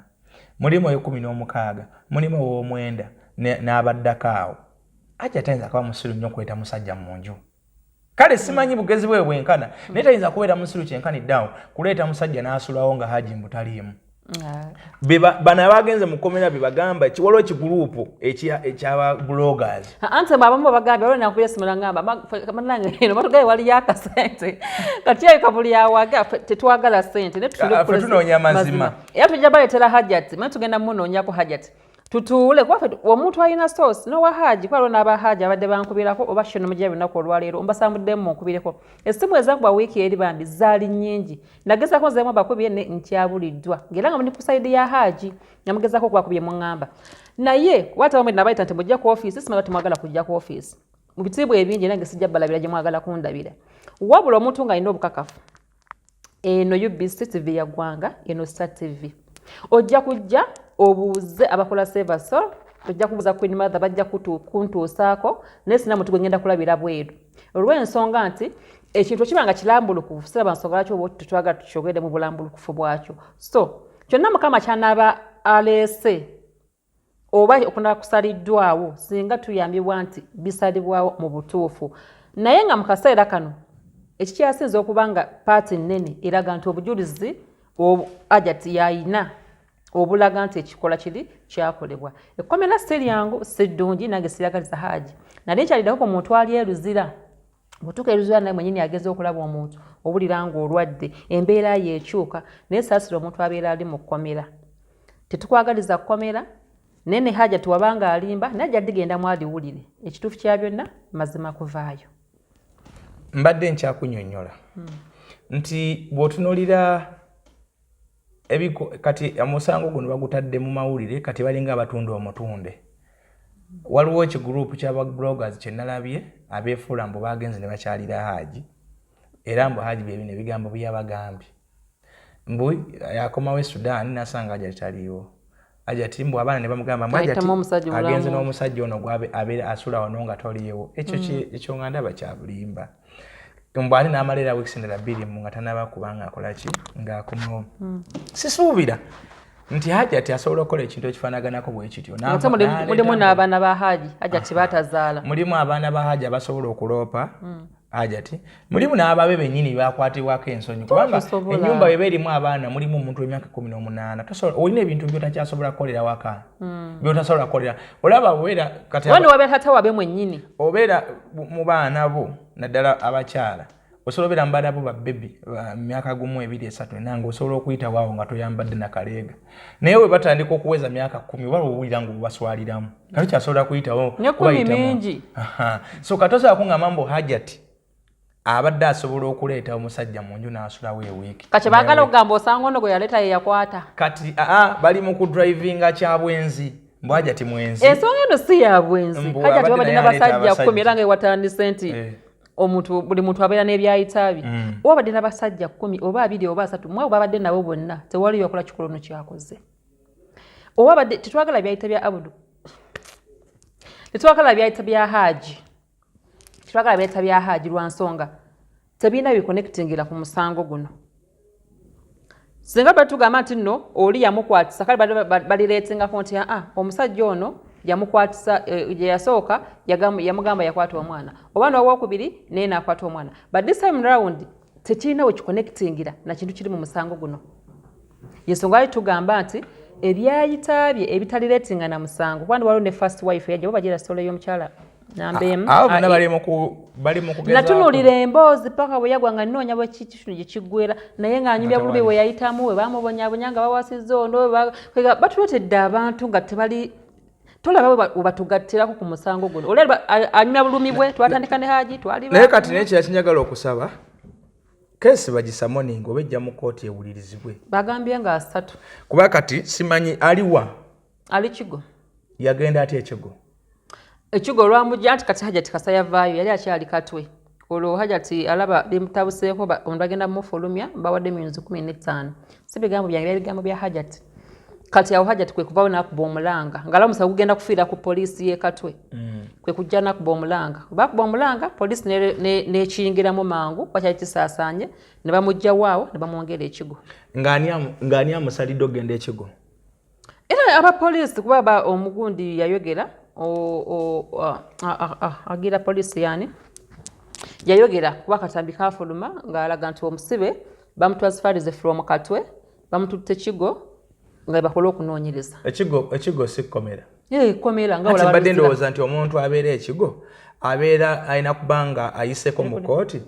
mulimu 16, mulimu ow'omwenda n'abaddako awo. Hajati ayinza kuba musiru nnyo okuleeta musajja mu nju. Kale simanyi bugezi bwe bwenkana, naye tayinza kubeera musiru kyenkanidde kuleeta musajja n'asulawo nga Haji mbu taliimu. Bano abagenze mu kkomera be bagamba waliwo ekiguruupu ekyaba bloggers. Anti abamu babagambye waliwo nakubira esimu nangamba manange eno batugaye waliyo akasente kati ereka buli awaga tetwagala sente naye tutule Ah, ffe tunoonya mazima. Era tujja baleetera Hajati manye tugenda munoonyako Hajati tutuule kuba ffe omuntu alina source n'owa Haji kuba waliwo n'aba Haji abadde bankubirako oba sheno mujja lunaku olwaleero mbasambuddemu munkubireko essimu ezakuba wiiki eri bambi zaali nnyingi nagezaako nzemu abakubye ne nkyabuliddwa ng'era nga muli ku side ya Haji namugezaako okubakubye muŋŋamba naye wate bamwe nabayita nti mujja ku ofiisi simanyi temwagala kujja ku ofiisi mu bitiibwa ebingi era nga sijja balabira gye mwagala kundabira wabula omuntu ng'alina obukakafu eno UBC TV ya ggwanga eno Star TV ojja kujja obuuze abakola Sevasol ojja kubuuza Queen Mother bajja kuntuusaako naye sina mutu gwe ngenda kulabira bweru olw'ensonga nti ekintu kiba nga kirambulukufu siraba nsonga lwaki oba tetwagala tukyogere mu bulambulukufu bwakyo so kyonna Mukama kyanaaba aleese oba okunaba kusaliddwawo singa tuyambibwa nti bisalibwawo mu butuufu naye nga mu kaseera kano ekikyasinza okuba nga part nnene eraga nti obujulizi Hajati yayina obulaga nti ekikola kiri kyakolebwa ekkomera si lyangu si ddungi nange siragaliza Haji nali nkyaliddako ku muntu ali eruzira bw'otuuka eruzira naye mwenyini ageza okulaba omuntu owulira ng'olwadde embeera ye ekyuka naye saasira omuntu abeera ali mu kkomera tetukwagaliza kkomera naye ne Hajati wabanga alimba naye ajja digendamu aliwulire ekituufu kya byonna mazima kuvaayo. Mbadde nkyakunyonnyola nti bw'otunuulira kati omusango guno bagutadde mu mawulire kati balinga abatunda omutunde. Waliwo ekiguruupu ky'aba bloggers kye nalabye abeefuula mbu bagenze ne bakyalira Haji era mbu Haji bye bino ebigambo bye yabagambye mbu yakomawo e Sudan n'asanga Hajati taliiwo Hajati mbu abaana ne bamugamba mbu Hajati Ayitamu omusajja omulamu. Agenze n'omusajja ono gwabe abeera asula wano nga toliiwo ekyo ekyo nga ndaba kya bulimba mbu ate n'amala era wiiki endala 2 mu nga tanaba kubanga akola ki ng'akomawo. Sisuubira nti Hajati asobola okukola ekintu ekifaanaganako bwe kityo. Ate mulimu n'abaana ba Haji Hajati batazaala. Mulimu abaana ba Haji abasobola okuloopa Hajati, mulimu n'ababe bennyini bakwatibwako ensonyi kubanga Tosobola. Ennyumba bweba erimu abaana mulimu omuntu w'emyaka 18 tosobola olina ebintu by'otakyasobola kukolera waka by'otasobola kukolera olaba obeera kati wani wabeera tata wabe mwennyini obeera mu baana bo naddala abakyala osobola obeera mu baana bo babebi myaka 1 2 3 4 nga osobola okuyitawo awo nga toyambadde nakaleega naye we batandika okuweza myaka 10 oba owulira nga obaswaliramu kati kyasobola kuyitawo Ne 10 kubayitamu. mingi. Aha. So katosobola kuŋŋamba mbu Hajati abadde asobola okuleeta omusajja mu nju n'asulawo ewiiki. Kati baagala okugamba osanga ono gwe yaleeta ye yakwata. Kati aa bali mu kudrivinga kya bwenzi mbu Hajati mwenzi. Ensonga eno si ya bwenzi. Mbu Hajati abadde babadde naye aleeta n'abasajja abasajja. 10 era nga ewatandise nti Omuntu, buli muntu abeera n'ebyayita bye. Oba abadde n'abasajja 10 oba 20 oba 30, mwabo babadde nabo bonna tewali yakola kikolono kyakoze. Oba abadde, tetwagala byayita bya Abudu, tetwagala byayita bya Haaji, tetwagala byayita bya Haaji lwa nsonga tebirina biconnectingira ku musango guno. Singa bali tugamba nti nno oli yamukwatisa, kale balireetingako nti aa omusajja ono yamukwatisa, gye yasooka yamugamba yakwata omwana, oba n'owokubiri naye n'akwata omwana. But this time round tekirina we kiconnectingira na kintu kiri mu musango guno. Yensonga lwaki tugamba nti ebyayita bye ebitalireetinga na musango, kuba waliwo ne first wife yajja bagira story y'omukyala namba emu. Abo bonna bali mu kugezaako. Natunuulira emboozi paka bwe yagwa nga nnoonya bwe kino gye kiggwera, naye ng'anyumya bulumi bwe yayitamu, bwe bamubonyabonya nga bawasizza ono, batuleetedde abantu nga tebali tolaba bwe batugattirako ku musango guno. Oli anyumya bulumi bwe twatandika ne Haji twali Naye kati naye kira kinjagala okusaba, case bagisummoninga oba ejja mu kooti ewulirizibwe. Bagambye nga 30. Kuba kati simanyi aliwa. Ali Kigo. Yagenda atya Ekigo? Ekigo lwamujja nti kati Hajati kasa yavaayo yali akyali Katwe. Olwo Hajati alaba bimutabuseeko, omuntu agenda mufulumya bawadde emyezi 15. Si bigambo byange, byali bigambo bya Hajati. Kati awo Hajati kwe kuvawo n'akuba omulanga ng'alaba omusango gugenda kufiira ku poliisi y'e Katwe. Kwe kujja n'akuba omulanga, bakuba omulanga, poliisi n'ekiyingiramu mangu kuba kyali kisaasaanye, ne bamuggyawo awo ne bamwongera Ekigo. Ng'ani amusalidde okugenda Ekigo? Era abapoliisi, kuba omugundi yayogera agira poliisi yani yayogera, kuba akatambi kafuluma ng'alaga nti omusibe bamutransferize from Katwe bamututte Kigo nga bakola okunoonyereza. Ekigo si kkomera? Kkomera nga Ati olaba mbadde Luzira. ndowooza nti omuntu abeera Ekigo abeera alina kuba nga ayiseko mu kooti,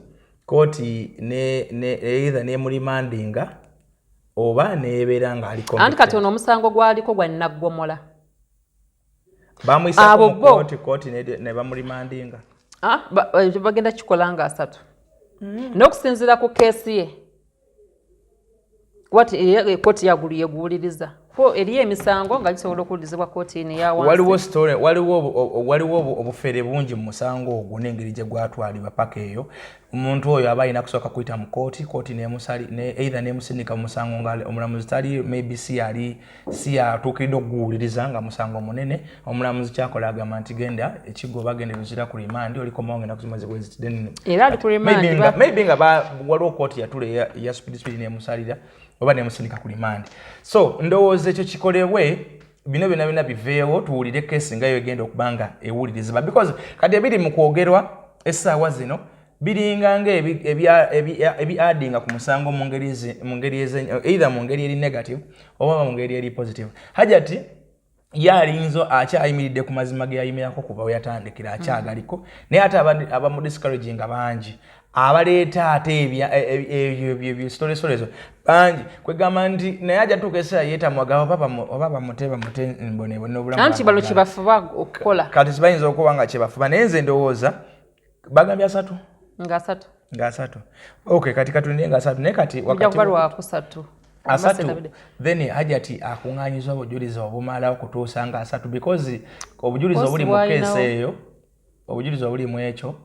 kooti ne either nemuremandinga oba nebeera nga ali Anti kati convicted. ono omusango gwaliko gwa naggomola. Bamuyisako Abo mu kooti, kooti ne bamuremandinga. Ah, bagenda kikola nga 30 n'okusinziira ku case ye kuba kooti yaggulu yeguwuliriza ko eriyo emisango nga gisobola okuwulirizibwa kooti eno eya wansi. Waliwo story, waliwo obufere bungi mu musango ogwo n'engeri gye gwatwalibwa paka eyo. Omuntu oyo aba alina kusooka kuyita mu kooti, kooti nemusali ne either nemusindika mu musango nga omulamuzi tali, maybe si ali si yatuukiridde okuguwuliriza nga musango munene. Omulamuzi kyakola agamba nti genda Ekigo oba genda Luzira ku remand, olikomawo ngenda kuzimaze bweziti. Then Era ali ku remand, maybe nga waliwo kooti yatula eya speed speed nemusalira oba nemusindika ku remand. So ndowooza ekyo kikolebwe, bino byonna byonna biveewo, tuwulire case nga yo egenda okuba nga ewulirizibwa, because kati ebiri mu kwogerwa essaawa zino biringa nga ebi addinga ku musango mu ngeri either mu ngeri eri negative oba mu ngeri eri positive. Hajati ye alinzo akyayimiridde ku mazima ge yayimirako kuva we yatandikira, akyagaliko, naye ate abamudiscouraginga bangi, abaleeta ate ebyo story story ezo bangi, kwegamba nti naye ajja tuuka ekiseera yeetamwaga oba bamute bamute mbonebone obulamu. Anti bano kyebafuba okukola. Kati kibayinza okuba nga kyebafuba, naye nze ndowooza bagambye 30. Nga 30. Nga 30, okay. Kati katulinde nga 30, naye kati Ojja wakati kuba lwakusatu. 30, then Hajati akuŋŋaanyiza obujulizi obumala okutuusa nga 30, because obujulizi Course obuli mu bw'alinawo. case eyo, obujulizi obuli mu ekyo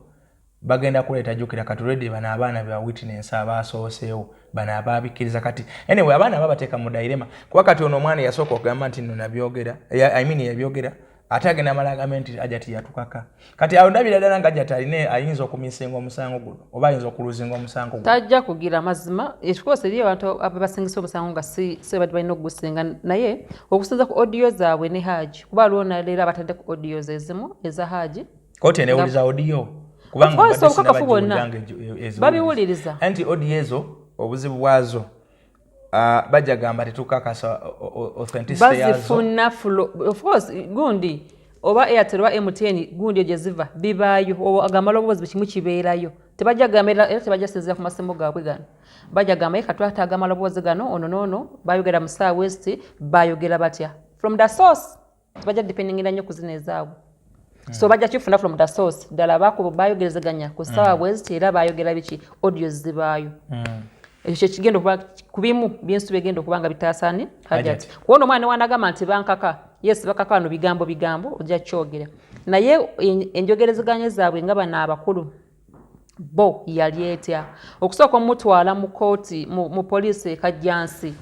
bagenda kuleeta. Jjukira kati already bano abaana ba witness abasooseewo, bano ababikkiriza. Kati anyway abaana babateeka mu dilemma, kuba kati ono omwana yasooka okugamba nti nno nabyogera, I mean yabyogera, ate agenda amala agambe nti Hajati yatukaka. Kati awo ndabira ddala nga Hajati alina ayinza okumissinga omusango guno oba ayinza okulosinga omusango guno. Tajja kugira mazima ekikosa. Eriyo abantu abasingisa omusango nga si badde balina okugusinga, naye okusinza ku audio zaabwe ne Haji, kuba waliwo naleero abatadde ku audios ezimu eza Haji. Kooti enewuliza audio? Of course, obukakafu bwonna babiwuliriza. Anti audio ezo obuzibu bwazo, bajja gamba tetukakasa authenticity yazo. Bazifuna of course gundi oba Airtel oba MTN, gundi gye ziva bibaayo, agamala obubozi kimu kibeerayo. Tebajja gamba era tebajja sinzira ku masimu gaabwe gano, bajja gamba ye katwata amaloboozi gano, ono noono bayogera mu ssaawa west, bayogera batya from the source. Tebajja dependingira nnyo ku zino ezaabwe, so bajja kifuna from the source ddala bayogerezeganya ku ssaawa bweziti era bayogera biki, audio zibaayo. Ekyo kyekigenda okuba ku bimu byensuba egenda okuba nga bitaasani Hajati, kuwona omwana newanagamba nti bankaka, yes, bakaka wano bigambo bigambo ojja kyogera, naye enjogerezeganya zaabwe nga bano abakulu. Bo yali etya okusooka omutwala mu kooti, mu poliisi e Kajjansi?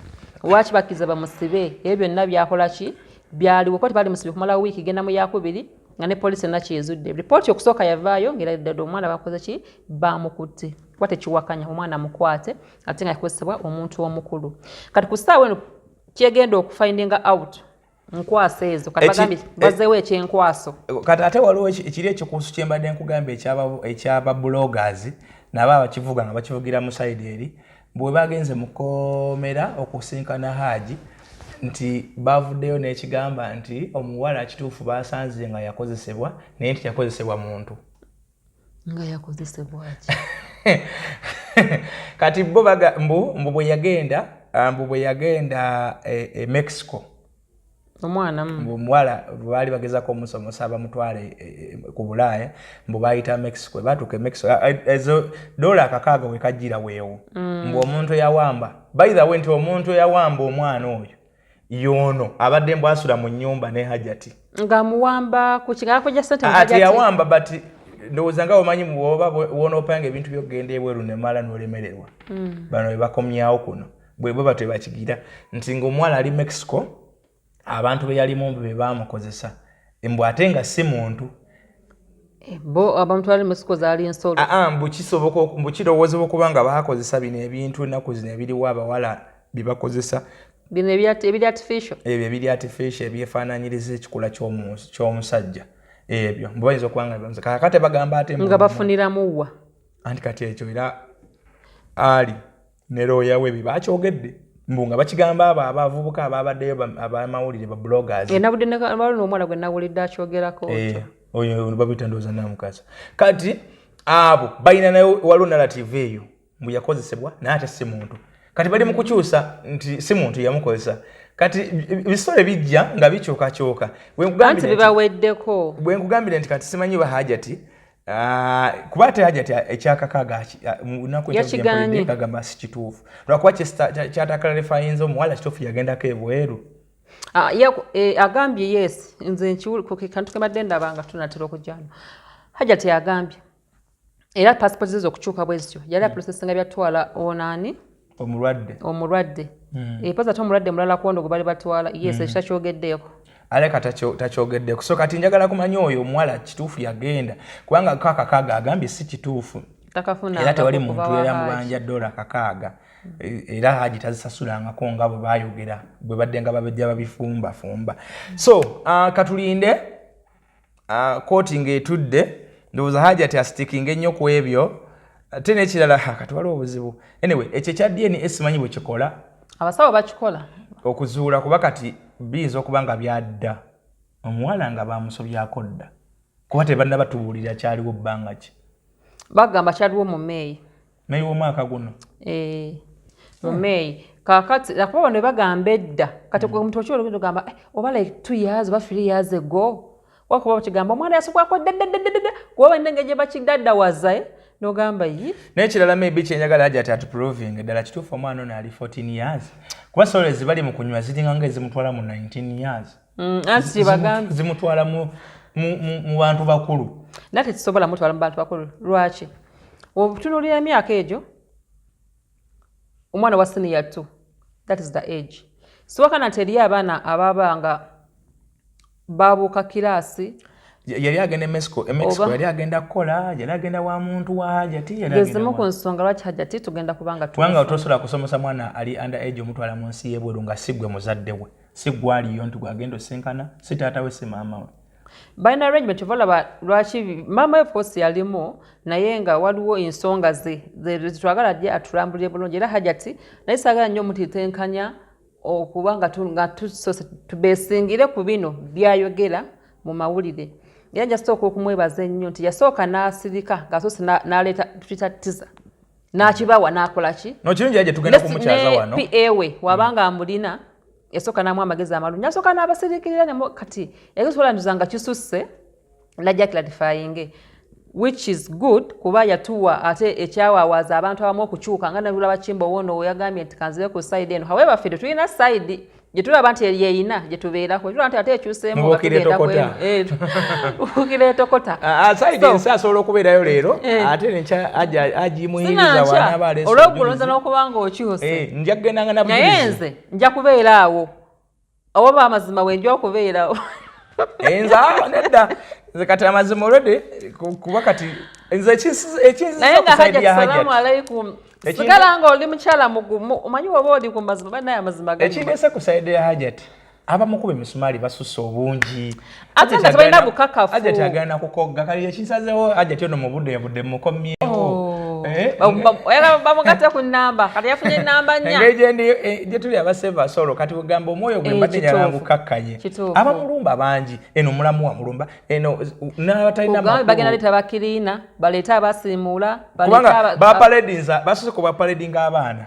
Lwaki bakkiriza bamusibe? Ebyo byonna byakola ki? Byaliwo. Kooti bali musibe kumala wiiki genda mu yakubiri nga ne poliisi enna kyezudde. Ripooti okusooka yavaayo ng'era ddala omwana bakoze ki? Bamukutte, kuba tekiwakanya omwana mukwate ate nga yakozesebwa omuntu omukulu. Kati ku ssaawa eno kyegenda okufindinga out nkwaso ezo, kati bagambye bazeewo ekyenkwaso. Kati ate waliwo ekiri ekikuusu kyembadde nkugamba ekyaba bloggers nabo abakivuga nga bakivugira mu side eri, bwe bagenze mu kkomera okusinkana Haaji, nti bavuddeyo n'ekigamba nti omuwala kituufu basanze nga yakozesebwa, naye nti yakozesebwa muntu. Nga yakozesebwa ki? Kati bo baga mbu bwe yagenda e Mexico. Omwana. Mbu omuwala baali bagezako omusomosa bamutwale ku Bulaaya, mbu bayita Mexico, batuuka e Mexico, ezo dola 60 wekajjira weewo. Mbu omuntu eyawamba, by the way, nti omuntu eyawamba omwana oyo yoono abadde mbu asula mu nnyumba ne Hajati. Ng'amuwamba ku kigakujja sente mu Ati Hajati. Yawamba, but ndowooza nga omanyi bwoba wonoopanga ebintu byokugenda ebweru nemala n'olemererwa, bano be bakomyawo kuno bwe bwe batyo bakigira nti ng'omuwala ali Mexico, abantu be yalimu mbu be baamukozesa, mbu ate nga si muntu. Bo abamutwala Mexico zaali nsolo? Aa, mbu kisoboka mbu kirowoozebwa okuba nga baakozesa bino ebintu ennaku zino ebiriwo abawala bye bakozesa. Bino ebiri artificial. Ebyo ebiri artificial ebyefaananyiriza ekikula ky'omusajja, ebyo mbu bayinza okuba nga kakate bagamba ate nga bafuniramu wa? Anti kati ekyo era ali ne looya we bye bakyogedde, mbu nga bakigamba abo abavubuka ababaddeyo abamawulire, ba bloggers. Nabudde waliwo n'omuwala gwe nawulidde akyogerako. Eh, oyo babita ndowooza Namukasa. Kati abo balina nayo, waliwo narrative eyo mbu yakozesebwa naye ate si muntu. Kati bali mu kukyusa nti si muntu yamukozesa. Kati ebisole bijja nga bikyukakyuka. Bwe Anti nkugambire nti- bibaweddeko. Bwe nkugambire nti kati simanyi ba Hajati, kuba ate Hajati ekyakakaaga munaku Yakiganye. kagamba si kituufu, lwakuba kyatakarefayinza omuwala kituufu yagendako ebweru. Ah, agambye yes, nze kantu kembadde ndaba nga tunatera okujjano. Hajati agambye era passport ze okukyuka bwe zityo yali aprocessinga byatwala onaani. Omulwadde. Omulwadde. Poza ate omulwadde mulala kwono gwe bali batwala, yes, ekyo takyogeddeeko. Aleka takyogeddeko. So kati njagala kumanya oyo omuwala kituufu yagenda, kubanga kakakaaga agambye si kituufu. Takafuna. Era tewali muntu era mubanja dola 60. Era Haji tazisasulangako nga bwe bayogera, bwe badde nga babejja babifumbafumba. So katulinde kooti ng'etudde. Ndowooza Hajati astickinga ennyo ku ebyo. Ate n'ekirala, kati waliwo obuzibu. Anyway, ekyo ekya DNA simanyi bwe kikola. Abasawo bakikola. Okuzuula, kuba kati biyinza okuba nga byadda omuwala nga bamusobyako dda, kuba tebannaba batubuulira kyaliwo bbanga ki. Bagamba kyaliwo mu Meeyi. Meeyi w'omwaka guno. Eh, mu Meeyi. Kakati akuba bano bagamba edda, kati omuntu okiwa ogamba, eh, oba like 2 years oba 3 years ago, wakuba bakigamba omwana yasubwako ddaddaddaddadda, kuba balina engeri gye bakidaddawaza, eh, n'ogamba yi. N'ekirala maybe kyenjagala Hajati atuproving eddala kituufu omwana ono ali 14 years, kuba stories bali mu kunywa ziringa nga ezimutwala mu 19 years. Anti kyebagambye. Zimutwala mu bantu bakulu. Naye tekisobola mutwala mu bantu bakulu. Lwaki? Otunuulira emyaka egyo, omwana wa senior two, that is the age. Siwakana nti eriyo abaana ababa nga babuuka kiraasi. Yali agenda e Mexico, e Mexico yali agenda kukola, yali agenda wa muntu wa Hajati, yali agenda Gezimu ku wa- nsonga lwaki Hajati tugenda kubanga kubanga tosobola kusomesa mwana ali under age omutwala mu nsi y'ebweru nga si gwe muzadde we, si gwe aliyo nti gwagenda osinkana, si taata we, si maama we. Balina arrangement. Ova olaba lwaki maama we of course yalimu, naye nga waliwo ensonga ze zetwagala jje atulambulire bulungi. Era Hajati naye saagala nnyo omutitenkanya okuba nga tusose tubesingire ku bino byayogera mu mawulire. Era nja sooka okumwebaza ennyo nti yasooka n'asirika ng'asoose n'aleeta tuyita tiza n'akibawa n'akola ki. No kirungi era gye tugenda kumukyaza wano. Pa we wabanga amulina yasooka n'amuwa amagezi amalungi, nasooka n'abasirikirira nemu. Kati yasobola nga kisusse najja clarifying, which is good, kuba yatuwa ate ekyawawaaza abantu abamu okukyuka nga nabulaba Kimbo wono yagambye nti kanzibe ku side eno. However, ffe tetulina side. Gye tulaba nti yeyina gye tubeerako, tulaba nti ate ekyuseemu. Mubuukire tokota. Buukira etokota. Side ensi asobola okubeerayo leero, ate nenkya agimuyiriza wanaaba aleese. Olw'okulonza n'okuba nga okyuse. Nja kugendanga na Naye bujulizi. Nze nja kubeera awo oba amazima wenja okubeerawo. Nze nedda, nze kati amazima olwedde kuba kati nze ekinziza Naye ku nga side Hajat, ya salaamu Hajat alaikum. Sigala nga oli mukyala mugumu, omanyi woba oli ku mazima, banaye amazima ganyuma. Ekindeese ku side ya Hajat, abamukuba emisumaali basusse obungi. Ate nga tebalina bukakafu. Hajat agenda kukogga kali ekinsazeewo. Hajat ono mu budde yabudde mukomyewo. Oh. Oyagala bamugatte ku nnamba, kati yafunye ennamba 4. Engeri gyendi gye tuli abaseva solo, kati kugamba omwoyo gwe mbadde njagala ngukakkanye. Abamulumba bangi, eno mulamu wamulumba, eno n'abatalina Kugambe makulu. Bagenda leeta bakiriina, baleete abasiimuula, baleete Kubanga bapaledinza, basoose ku bapaledinga abaana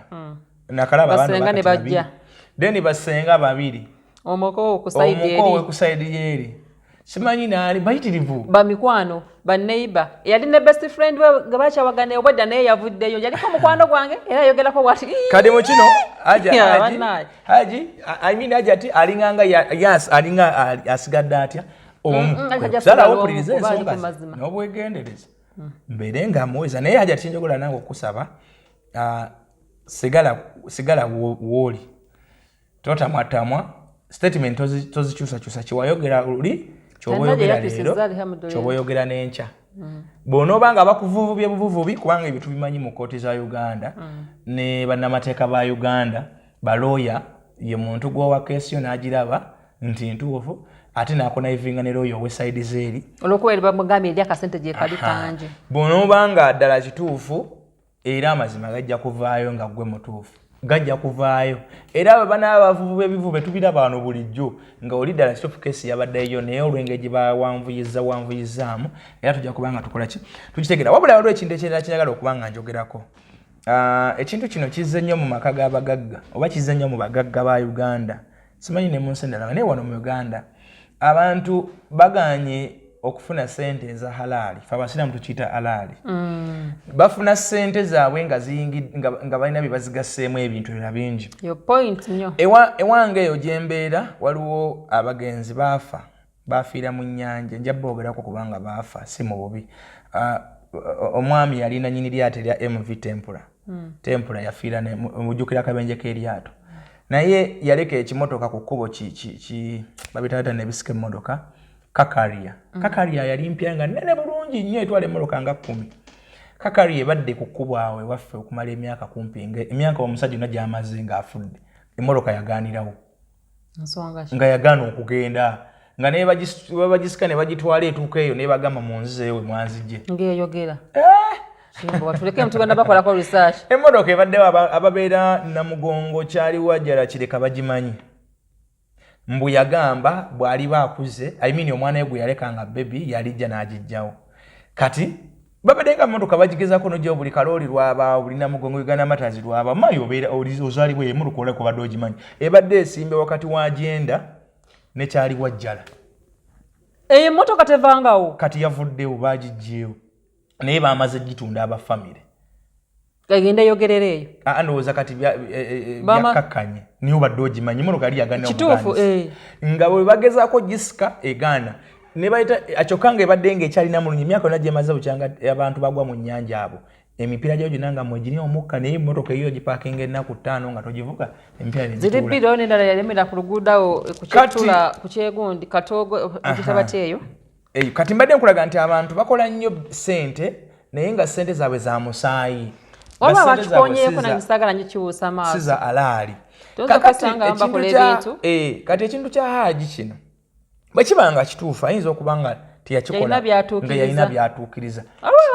nakalaba abaana. Basenga ne Bakati bajja. babiri, then basenga babiri. Omuko ku side Omuko we eri. Ku side yeeri simanyi naani, bayitirivu. Bamikwano, baneiba, yali ne best friend we nga bakyawagana obwedda, naye yavuddeyo, yaliko omukwano gwange era ayogerako bwati. Kati mu kino Haja Yeah, Haji bannaaye. Haji, I mean Hajati alinganga yes, alinga asigadde atya omu. Hajati Salawo asigala omu, mpuliriza kuba ali ensonga ku ze mazima. N'obwegendereza mbeere nga muweza. Naye Hajati, kyenjogola nange okusaba, sigala sigala wooli, totamwatamwa statement tozikyusakyusa. Kiwayogera luli kyoba Tantaje oyogera yakyusizza, leero, alhamdulillah. kyoba oyogera n'enkya. Bw'onooba nga bakuvuvubye buvuvubi, kubanga ebyo tubimanyi mu kooti za Uganda ne bannamateeka ba Uganda, balooya ye muntu gw'owa case yo n'agiraba nti ntuufu, ate n'aconnivinga ne looya ow'e side zeeri. Olwokuba eri bamugambye eri akasente gye kali kangi. Bw'onooba nga ddala kituufu, era amazima gajja kuvaayo nga ggwe mutuufu, gajja kuvaayo. Era abo banaaba bavubu b'ebivubu tubiraba wano bulijjo nga oli ddala kituufu case yabaddeyo, naye olw'engeri gye bawanvuyiza wanvuyizaamu, era tujja kuba nga tukola ki, tukitegera. Wabula waliwo ekintu ekirala kinjagala okuba nga njogerako. Ekintu kino kizze nnyo mu maka g'abagagga, oba kizze nnyo mu bagagga ba Uganda, simanyi ne mu nsi endala, naye wano mu Uganda abantu baganye okufuna sente eza halaali. Fe abasiraamu tukiyita halaali. Bafuna sente zaabwe nga nga balina bye bazigasseemu ebintu ebirala bingi. Your point nnyo. Ewange eyo gyembeera waliwo abagenzi baafa, bafiira mu nnyanja. Nja boogerako kubanga baafa si mu bubi. Omwami yalina nyini lyato erya MV Tempura. Tempura yafiira mujjukira akabenje k'eryato, naye yaleka ekimotoka ku kkubo babitata nebisika emmotoka car carrier. Car carrier yali mpya nga nene bulungi nnyo, etwala emmotoka nga 10. Car carrier ebadde ku kkubo awo ewaffe okumala emyaka kumpi emyaka omusajja yonna gy'amaze ng'afudde, emmotoka yagaanirawo, nga yagaana okugenda, nga naye bagisika ne bagitwala, etuuka eyo nebagamba mu nzizeeyo we mwanzijje. Ng'eyogera tuleke tugenda bakolako research. Emmotoka ebaddewo, ababeera Namugongo kyaliwa jjala kireka bagimanyi. Mbu yagamba bw'aliba akuze, I mean omwana we gwe yaleka nga baby, yalijja n'agijjawo. Kati babadde nga mmotoka bagigezako nojjawo buli kalooli lwabaawo, buli Namugongo Uganda Matazi lwabaawo mayi obeera ozaalibwa emmotoka oleka obadde ogimanyi, ebadde esimbe wakati wa gyenda nekyaliwa jjala. Eyo emmotoka tevangawo. Kati yavuddewo, bagijjeewo, naye bamaze gitunda abafamire. Egenda eyogerera eyo. Ndowooza kati byakkakkanye, niye obadde ogimanyi emotoka yali yagaana. Kituufu. Nga bwe bagezaako gisika egaana, nebayita kyokka nga ebadde nga ekyalina mulungi emyaka yonna gyemaze bukyanga abantu bagwa mu nnyanja abo, emipiira gyayo gyonna nga mwegiri omukka, naye emmotoka eyo ogipaakinga ennaku 5 nga togivuga, emipiira. Ziri bbiri, oyo nendala yalemera ku luguudo awo kukyetula ku kyegundi Katoogo ekitabati eyo. Kati mbadde nkulaga nti abantu bakola nnyo ssente, naye nga ssente zaabwe za musaayi. Waba bakikonyeeko nange saagala nnyo kibuusa maaso. Si za alaali. Kati ekintu kya Haaji kino bwe kiba nga kituufu, ayinza okuba nga teyakikola nga yalina byatuukiriza.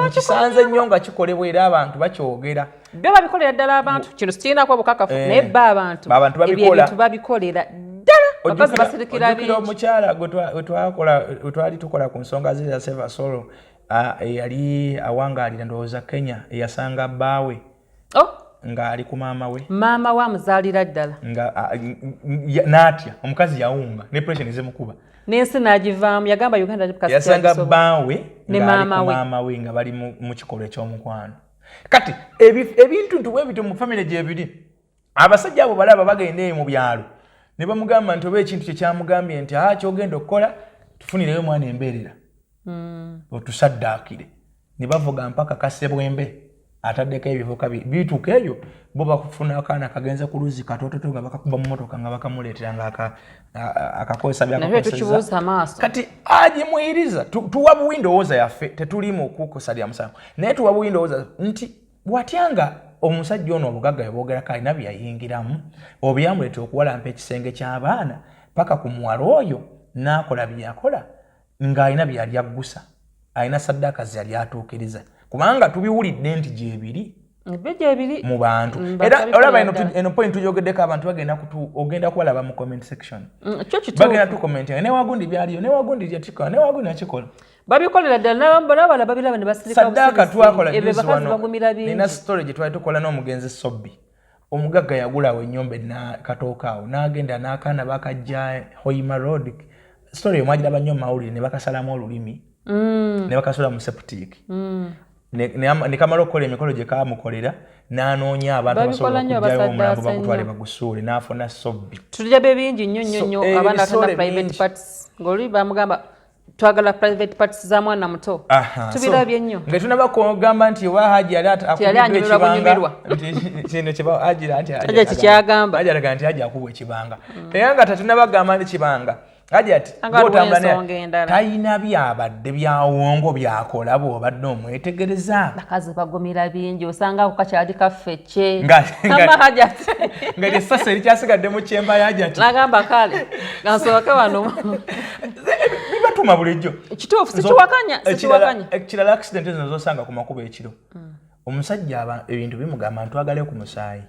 Nkisanze nnyo nga kikolebwa era abantu bakyogera. Byo babikolera ddala abantu. Kino sikirinako obukakafu, naye ba abantu abantu ebyo ebintu babikolera ddala, bakazi basirikira bingi. Omukyala gwe twali tukola ku nsonga ze za Seva Solo, eyali awangaalira ndowooza Kenya, eyasanga bbaawe oh! ng'ali ku maama we. Maama we amuzaalira ddala. Nga n'atya, omukazi yawunga ne pressure nezimukuba. N'ensi n'agivaamu, yagamba Uganda. Yasanga bbaawe ng'ali ku maama we nga bali mu kikolwa eky'omukwano. Kati ebintu nti bwebityo mu famire gyebiri, abasajja abo balaba bagenda eyo mu byalo. Ne bamugamba nti oba ekintu kyekyamugambye nti a kyogenda okukola, tufunireyo omwana embeerera, otusaddaakire. Ne bavuga mpaka Kasebwembe, ataddeko ebivuka bituuka eyo, bo bakufuna akaana kagenze ku luzzi katototo, nga bakakuba mu motoka, nga bakamuleetera nga akakozesa. Byakozesa. Kati agimuyiriza, tuwa buwi ndowooza yaffe, tetuli mu kukusalira musango, naye tuwa buwi ndowooza nti watyanga omusajja ono obugagga bwebogerako alina byeyayingiramu obyamuleetera okuwalampa ekisenge ky'abaana paka ku muwala oyo n'akola byeyakola, ng'alina byeyali aggusa, alina saddaaka ze yali atuukiriza, kubanga tubiwulidde nti gyebiri mu bantu. Era olaba eno point tujogeddeko, abantu bagenda ogenda kubalaba mu comment section, bagenda tucommentinga, newagundi byaliyo, newagundi yakikola, newagundi nakikola. Babikolera ddala, nabala babiraba ne basirika. Saddaaka twakola nina story gye twali tukola n'omugenzi Sobbi. Omugagga yagulawo ennyumba Katooka awo, n'agenda n'akaana bakajja Hoima Road. Story eyo mwagiraba nnyo mawulire. Ne bakasalamu olulimi, ne bakasula mu septic, ne kamala okukola emikolo gye kamukolera, n'anoonya abantu abasobola okugyayo omulambo bagutwale bagusuule, n'afuna Sobbi. Tulirabe bingi nnyo nnyo nnyo, abaana batanda private parts, ng'oli bamugamba twagala private parts za mwana muto. Tubirabye nnyo. Nga tunaba kugamba nti oba Haji yali akubiddwa ekibanga, kino kyebagira nti Haji kikyagamba. Haji alaga nti Haji akubwa ekibanga, naye nga tetunabagamba nti kibanga. Haji ati talina byabadde byawongo byakola bw'obadde omwetegereza. Bakazi bagumira bingi, osanga ako kakyali kaffe kye. Nga lyessasa erikyasigadde mu kyemba ya Hajati. Nagamba kale gansooke wano. Bibatuma bulijjo. Kituufu, sikiwakanya, sikiwakanya. Ekirala, accident zino zosanga ku makubo ekiro, omusajja ebintu bimugamba ntwagale ku musaayi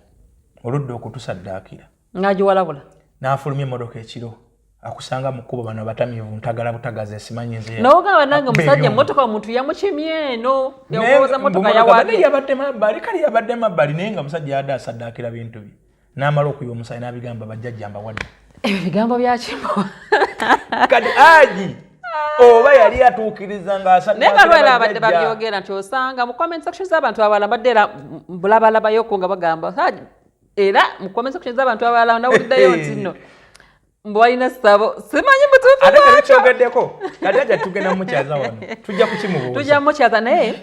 oludda okutusaddaakira. Ng'agiwalabula. N'afulumya emmotoka ekiro, akusanga mu kkubo, bano abatamiivu, ntagala butagaza, esimanyi nze. Nogamba nange omusajja emmotoka omuntu yamukimye eno, yawooza motoka yawabye. Yabadde mabbali, kale yabadde mabbali, naye nga musajja yadde asaddaakira bintu bye, n'amala okuyiwa omusaayi n'abigamba bajjajja mbawadde. Ebyo bigambo byakimo. Kati Haji oba yali atuukiriza naye nga lwera abadde babyogera nti osanga mu comment section z'abantu abalala mbadde era mbulabalabayoko nga bagamba era mu comment section z'abantu abalala nawuliddeyo nti nno mbu walina ssabo, simanyi mutuufu. Ate tebikyogeddeko. Kati aja tugenda mukyaza wano, tujja kukimubuuza. Tujja mukyaza, naye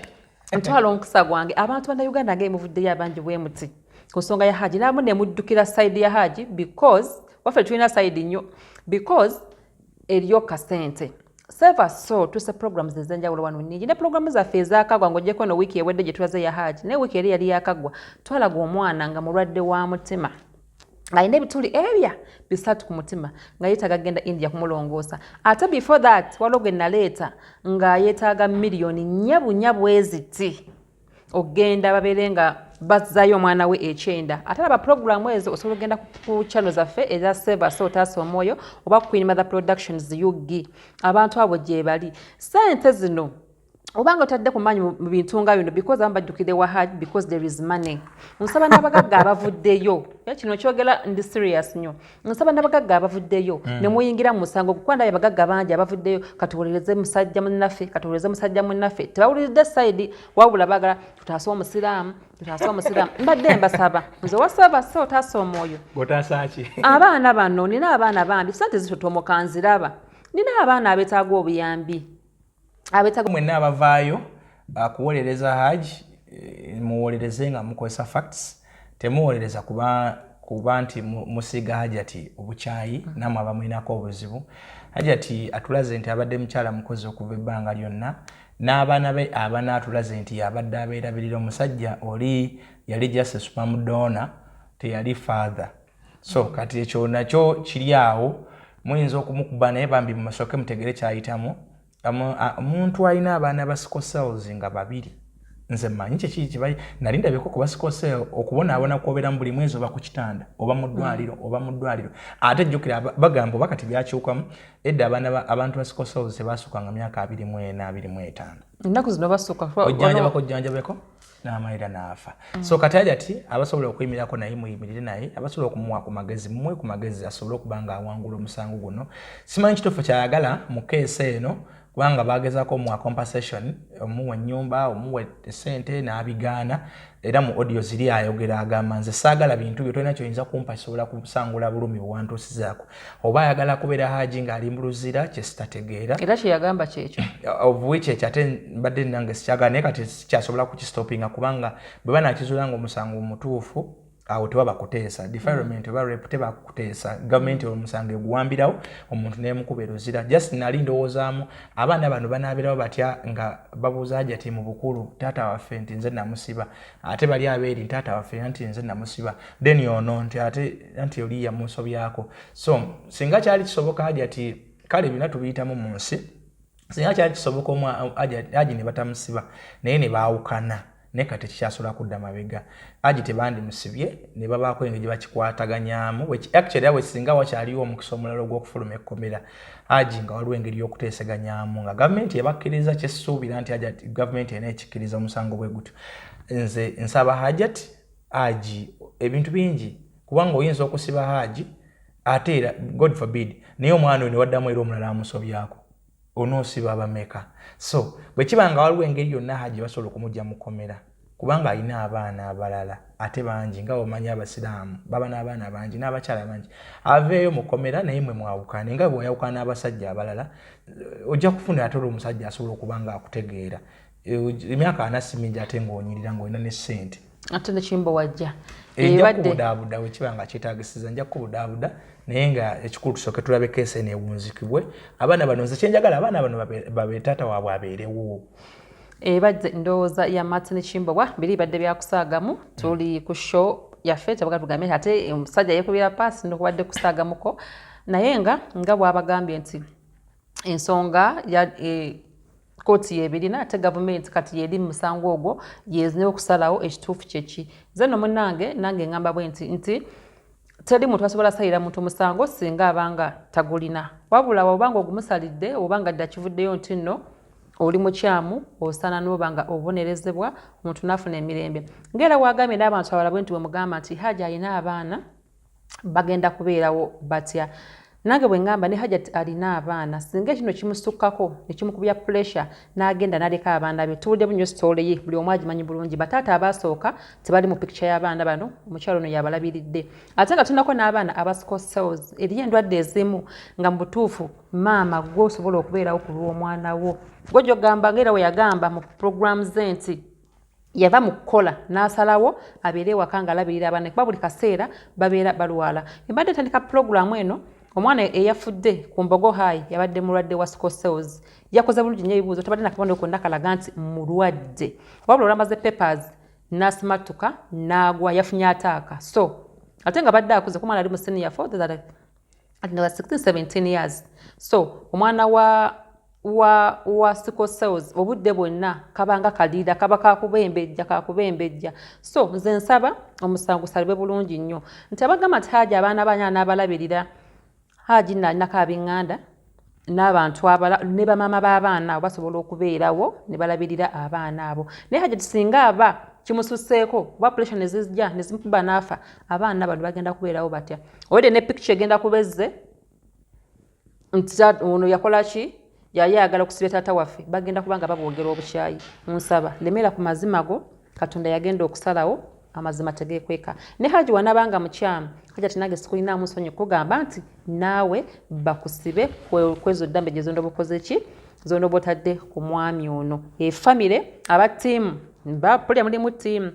ntwala omukisa gwange, abantu bannayuganda nga emuvuddeyo abangi bwe muti ku nsonga ya Haji, namu ne muddukira side ya Haji, because waffe tulina side nnyo, because eriyo kasente. Save Us Soul tuse programs ez'enjawulo wano nnyingi, ne programu zaffe ezakagwa ng'ogyeko eno wiiki ewedde gye tulaze ya Haji, naye wiiki eri yali yakagwa twalaga omwana nga mulwadde wa mutima, ng'alina ebituli ebya 3 ku mutima, nga yeetaaga genda India kumulongoosa. Ate before that waliwo gwe naleeta nga yeetaaga miliyoni 4 bunya bweziti ogenda babeere nga bazzayo omwana we ekyenda. Ate laba puroguramu ezo, osobola ogenda ku channel zaffe eza Save Us Otaasa Omwoyo oba Queen Mother Productions UG. Abantu abo gye bali. Sente zino obanga otadde ku maanyi mu bintu nga bino, because abamu bajjukire wa Hajj because there is money. Nsaba n'abagagga abavuddeyo, kino kyogera ndi serious nnyo, nsaba n'abagagga abavuddeyo ne muyingira mu musango gukuba. Ndabye abagagga bangi abavuddeyo, katuwulirize musajja munnaffe, katuwulirize musajja munnaffe. Tebawuliridde side, wabula baagala tutaase omusiraamu, tutaase omusiraamu. Mbadde mbasaba nze wasaba so otaasa omwoyo. Abaana bano, nina abaana bambi, sente zitotomoka nziraba, nina abaana abeetaaga obuyambi. Mwenna abavaayo kuwolereza Haji, muwolereze nga mukozesa facts. Temuwolereza kuba nti musiiga Hajati obukyayi. Namwe abamulinako obuzibu, Hajati atulaze nti abadde mukyala mukozi okuva ebbanga lyonna, n'abaana be abana atulaze nti yabadde abeerabirira. Omusajja oli yali just sperm donor, teyali father. So kati ekyo nakyo kiri awo, muyinza okumukuba, naye bambi mumasooke mutegere kyayitamu. Omuntu alina abaana ba sickle cells nga babiri, nze mmanyi kyeki nali ndabyeko ku ba sickle cell, okubonaabona kwobeera mu buli mwezi, oba ku kitanda, oba mu ddwaliro, oba mu ddwaliro. Ate jjukira bagamba oba kati byakyukamu, edda abaana abantu ba sickle cells tebasukanga myaka 24, 25. Ennaku zino basuka. Ojjanjabako, ojjanjabeko, n'amalira n'afa. So kati Hajati abasobola okuyimirako naye muyimirire naye, abasobola okumuwa ku magezi mumuwe ku magezi, asobole okuba nga awangula omusango guno. Simanyi kituufu kyayagala mu case eno. Kubanga bagezaako omuwa compensation, omuwa ennyumba, omuwa esente, n'abigaana. Era mu audio ziri ayogera, agamba, "Nze saagala bintu byo, tolina kyoyinza kumpa kisobola kusangula bulumi bwewantuusizaako." Oba ayagala kubeera Haji ng'ali mu Luzira, kyesitategeera. Era kyeyagamba kyekyo. Of which ekyo ate mbadde nange sikyagala, naye kati sikyasobola kukistopinga, kubanga bwe banakizuula nga omusango omutuufu, awo tebaba kuteesa defilement oba rape, teba kuteesa. Gavumenti omusango eguwambirawo omuntu nemukuba eruzira. Just nali ndowoozaamu, abaana bano banaabeerawo batya nga babuuza Hajati mu bukulu, "Taata waffe nti nze namusiba," ate bali abeeri, "Taata waffe nti nze namusiba," then ono nti ate nti oli yamusobyako. So singa kyali kisoboka Hajati, kale byonna tubiyitamu mu nsi, singa kyali kisoboka Haji ne batamusiba naye ne baawukana, naye kati tekikyasobola kudda mabega. Haji tebandimusibye ne babaako engeri gye bakikwataganyaamu. Actually era bwe singa wakyaliwo omukisa omulala ogw'okufuluma ekkomera, Haji nga waliwo engeri y'okuteeseganyaamu nga gavumenti ebakkiriza, kyesuubira nti Hajati gavumenti erina ekikkiriza omusango bwe gutyo. Nze nsaba Hajati, Haji ebintu bingi, kubanga oyinza okusiba Haji ate era, God forbid, naye omwana oyo ne waddamu era omulala amusobyako, onoosiba abameka? So bwe kiba nga waliwo engeri yonna Haji basobola okumugja mu kkomera, kubanga alina abaana abalala ate bangi, nga omanyi abasiraamu baba n'abaana bangi n'abakyala bangi, aveeyo mu kkomera naye mwe mwawukane nga bweyawukana n'abasajja abalala. Ojja kufuna ate oli omusajja asobola okuba nga akutegeera. Emyaka 40 si mingi, ate ng'onyirira ng'olina ne ssente. Ate nekimbo wajja. Nja kubudaabuda bwe kiba nga kyetaagisiza, nja kubudaabuda, naye nga ekikulu tusooke tulabe case eno ewunzikibwe. Abaana bano, nze kyenjagala, abaana bano babe taata waabwe abeerewo. Ebadde ndowooza ya Martin Kimbowa. Biri badde byakusaagamu, tuli ku show yaffe tebaga tugambe nti ate omusajja yeekubira paasi nokubadde kusaagamuko, naye nga bw'abagambye nti ensonga ya kooti yebirina, ate gavumenti kati yeri mu musango ogwo, yezina okusalawo ekituufu kyeki. Nze nno munnange, nange ngamba bwe nti teri muntu asobola salira muntu musango singa abanga tagulina, wabula obanga ogumusalidde obanga dda kivuddeyo nti nno oli mukyamu, osaana n'oba nga obonerezebwa, omuntu n'afuna emirembe. Ngaera wagambye n'abantu abalala bwe nti bwe mugamba nti Haji alina abaana, bagenda kubeerawo batya? Nange bwe ŋŋamba ne Hajat alina abaana, singa ekino kimusukkako nekimukubya pressure n'agenda n'aleka abaana be. Tuwulidde bunyo story ye, buli omu agimanyi bulungi. Bataata abasooka tebali mu picture y'abaana bano, omukyalo ono yabalabiridde, ate nga tunako n'abaana aba sickle cells. Eriyo endwadde ezimu nga mu butuufu maama gwe osobola okubeerawo ku lw'omwana wo, gwe gyogamba ngaera we yagamba mu program ze nti yava mu kukola n'asalawo abeere ewaka ng'alabirira abaana, kuba buli kaseera babeera balwala. Embadde etandika pulogulaamu eno, omwana eyafudde ku Mbogo High yabadde mulwadde wa sickle cells. Yakoze bulungi nnyo ebibuuzo, tabadde nakabonero konna kalaga nti mulwadde, wabula olwamaze papers n'asimatuka n'agwa, yafunye attack. So ate nga badde akuze, kumwana ali mu senior four, 16 17 years. So omwana wa sickle cells obudde bwonna kabanga kalira, kaba kakubembejja, kakubembejja. So nze nsaba omusango gusalibwe bulungi nnyo, nti abagamba nti Haji abaana banya n'abalabirira, Haji nno alinako ab'eŋŋanda n'abantu abala ne bamaama b'abaana abo basobola okubeerawo ne balabirira abaana abo. Naye Haji singa aba kimususeeko oba pressure ne zijja ne zimukuba n'afa, abaana bano bagenda kubeerawo batya? Owedde ne picture egenda kubezze nti ono yakola ki, yali ayagala okusibya taata waffe, bagenda kuba nga babwogera obukyayi. Nsaba lemera ku mazima go, Katonda yagenda okusalawo, amazima tegeekweka. Ne Haji wanabanga mukyamu, Haji nange sikulinaamu nsonyi kugamba nti naawe bakusibe kwezo ddambe gye zonda obukoze ki, zonda oba otadde ku mwami ono. E family aba team bapulya, mulimu team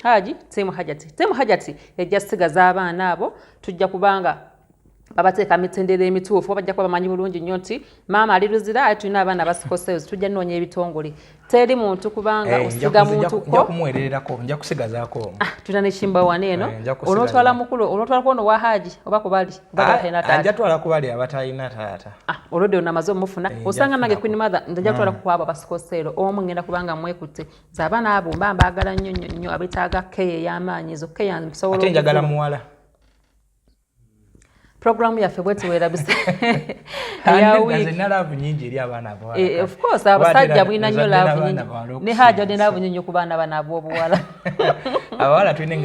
Haji, team Hajati. Team Hajati ejja sigaza abaana abo, tujja kubanga babateeka mitendera emituufu, bajja kuba bamanyi bulungi nnyo nti maama ali Luzira, ate tulina abaana ba sickle cells, tujja nnoonya ebitongole. Teri muntu kubanga osiga muntu ko kumuweererako, nja kusigazaako. Tulina nekimba wana eno. Onootwala mukulu, onootwala kuono wa Haji oba kubali? Nja twala kubali abatalina taata. Olwedde ono amaze omufuna, osanga nange Queen Mother nja kutwala kwabo aba sickle cell omu, ngenda kubanga mwekutte. Nze abaana abo mba mbaagala nnyo nnyo nnyo, abeetaaga care ey'amaanyi, ezo care nsobola. Ate njagala muwala. Programu yaffe bwetiwerabise. Nina love nyingi eri abaana abawala. Of course, abasajja bulina nnyo love nyingi, ne Haji alina love nyingi ku baana bano ab'obuwala. Abawala tulina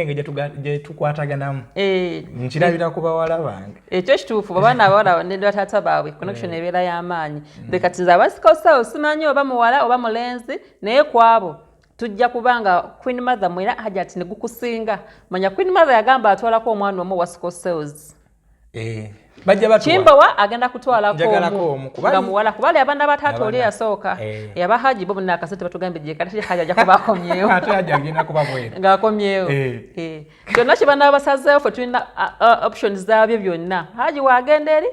engeri gye tukwataganamu. Nkirabira ku bawala bange. Ekyo kituufu, abaana abawala ne bataata baabwe connection ebeera y'amaanyi. Nze kati nze aba sickle cell simanyi oba muwala oba mulenzi, naye kwabo tujja kubanga Queen Mother mwera Hajati ne gukusinga. Manya Queen Mother yagamba atwalako omwana omu wa sickle cells. Bajja batuwa. Kimbowa agenda kutwalako Njagalako omu omu, nga muwala, kubali abaana ba taata oli eyasooka yaba Haji bo bonna akasente batugambye gye kati Haji ajja kuba akomyewo. Ate Haji agenda kuba bweru. Ng'akomyewo. Kyonna kye banaaba basazeewo, ffe tulina options zaabyo byonna. Haji waagenda eri.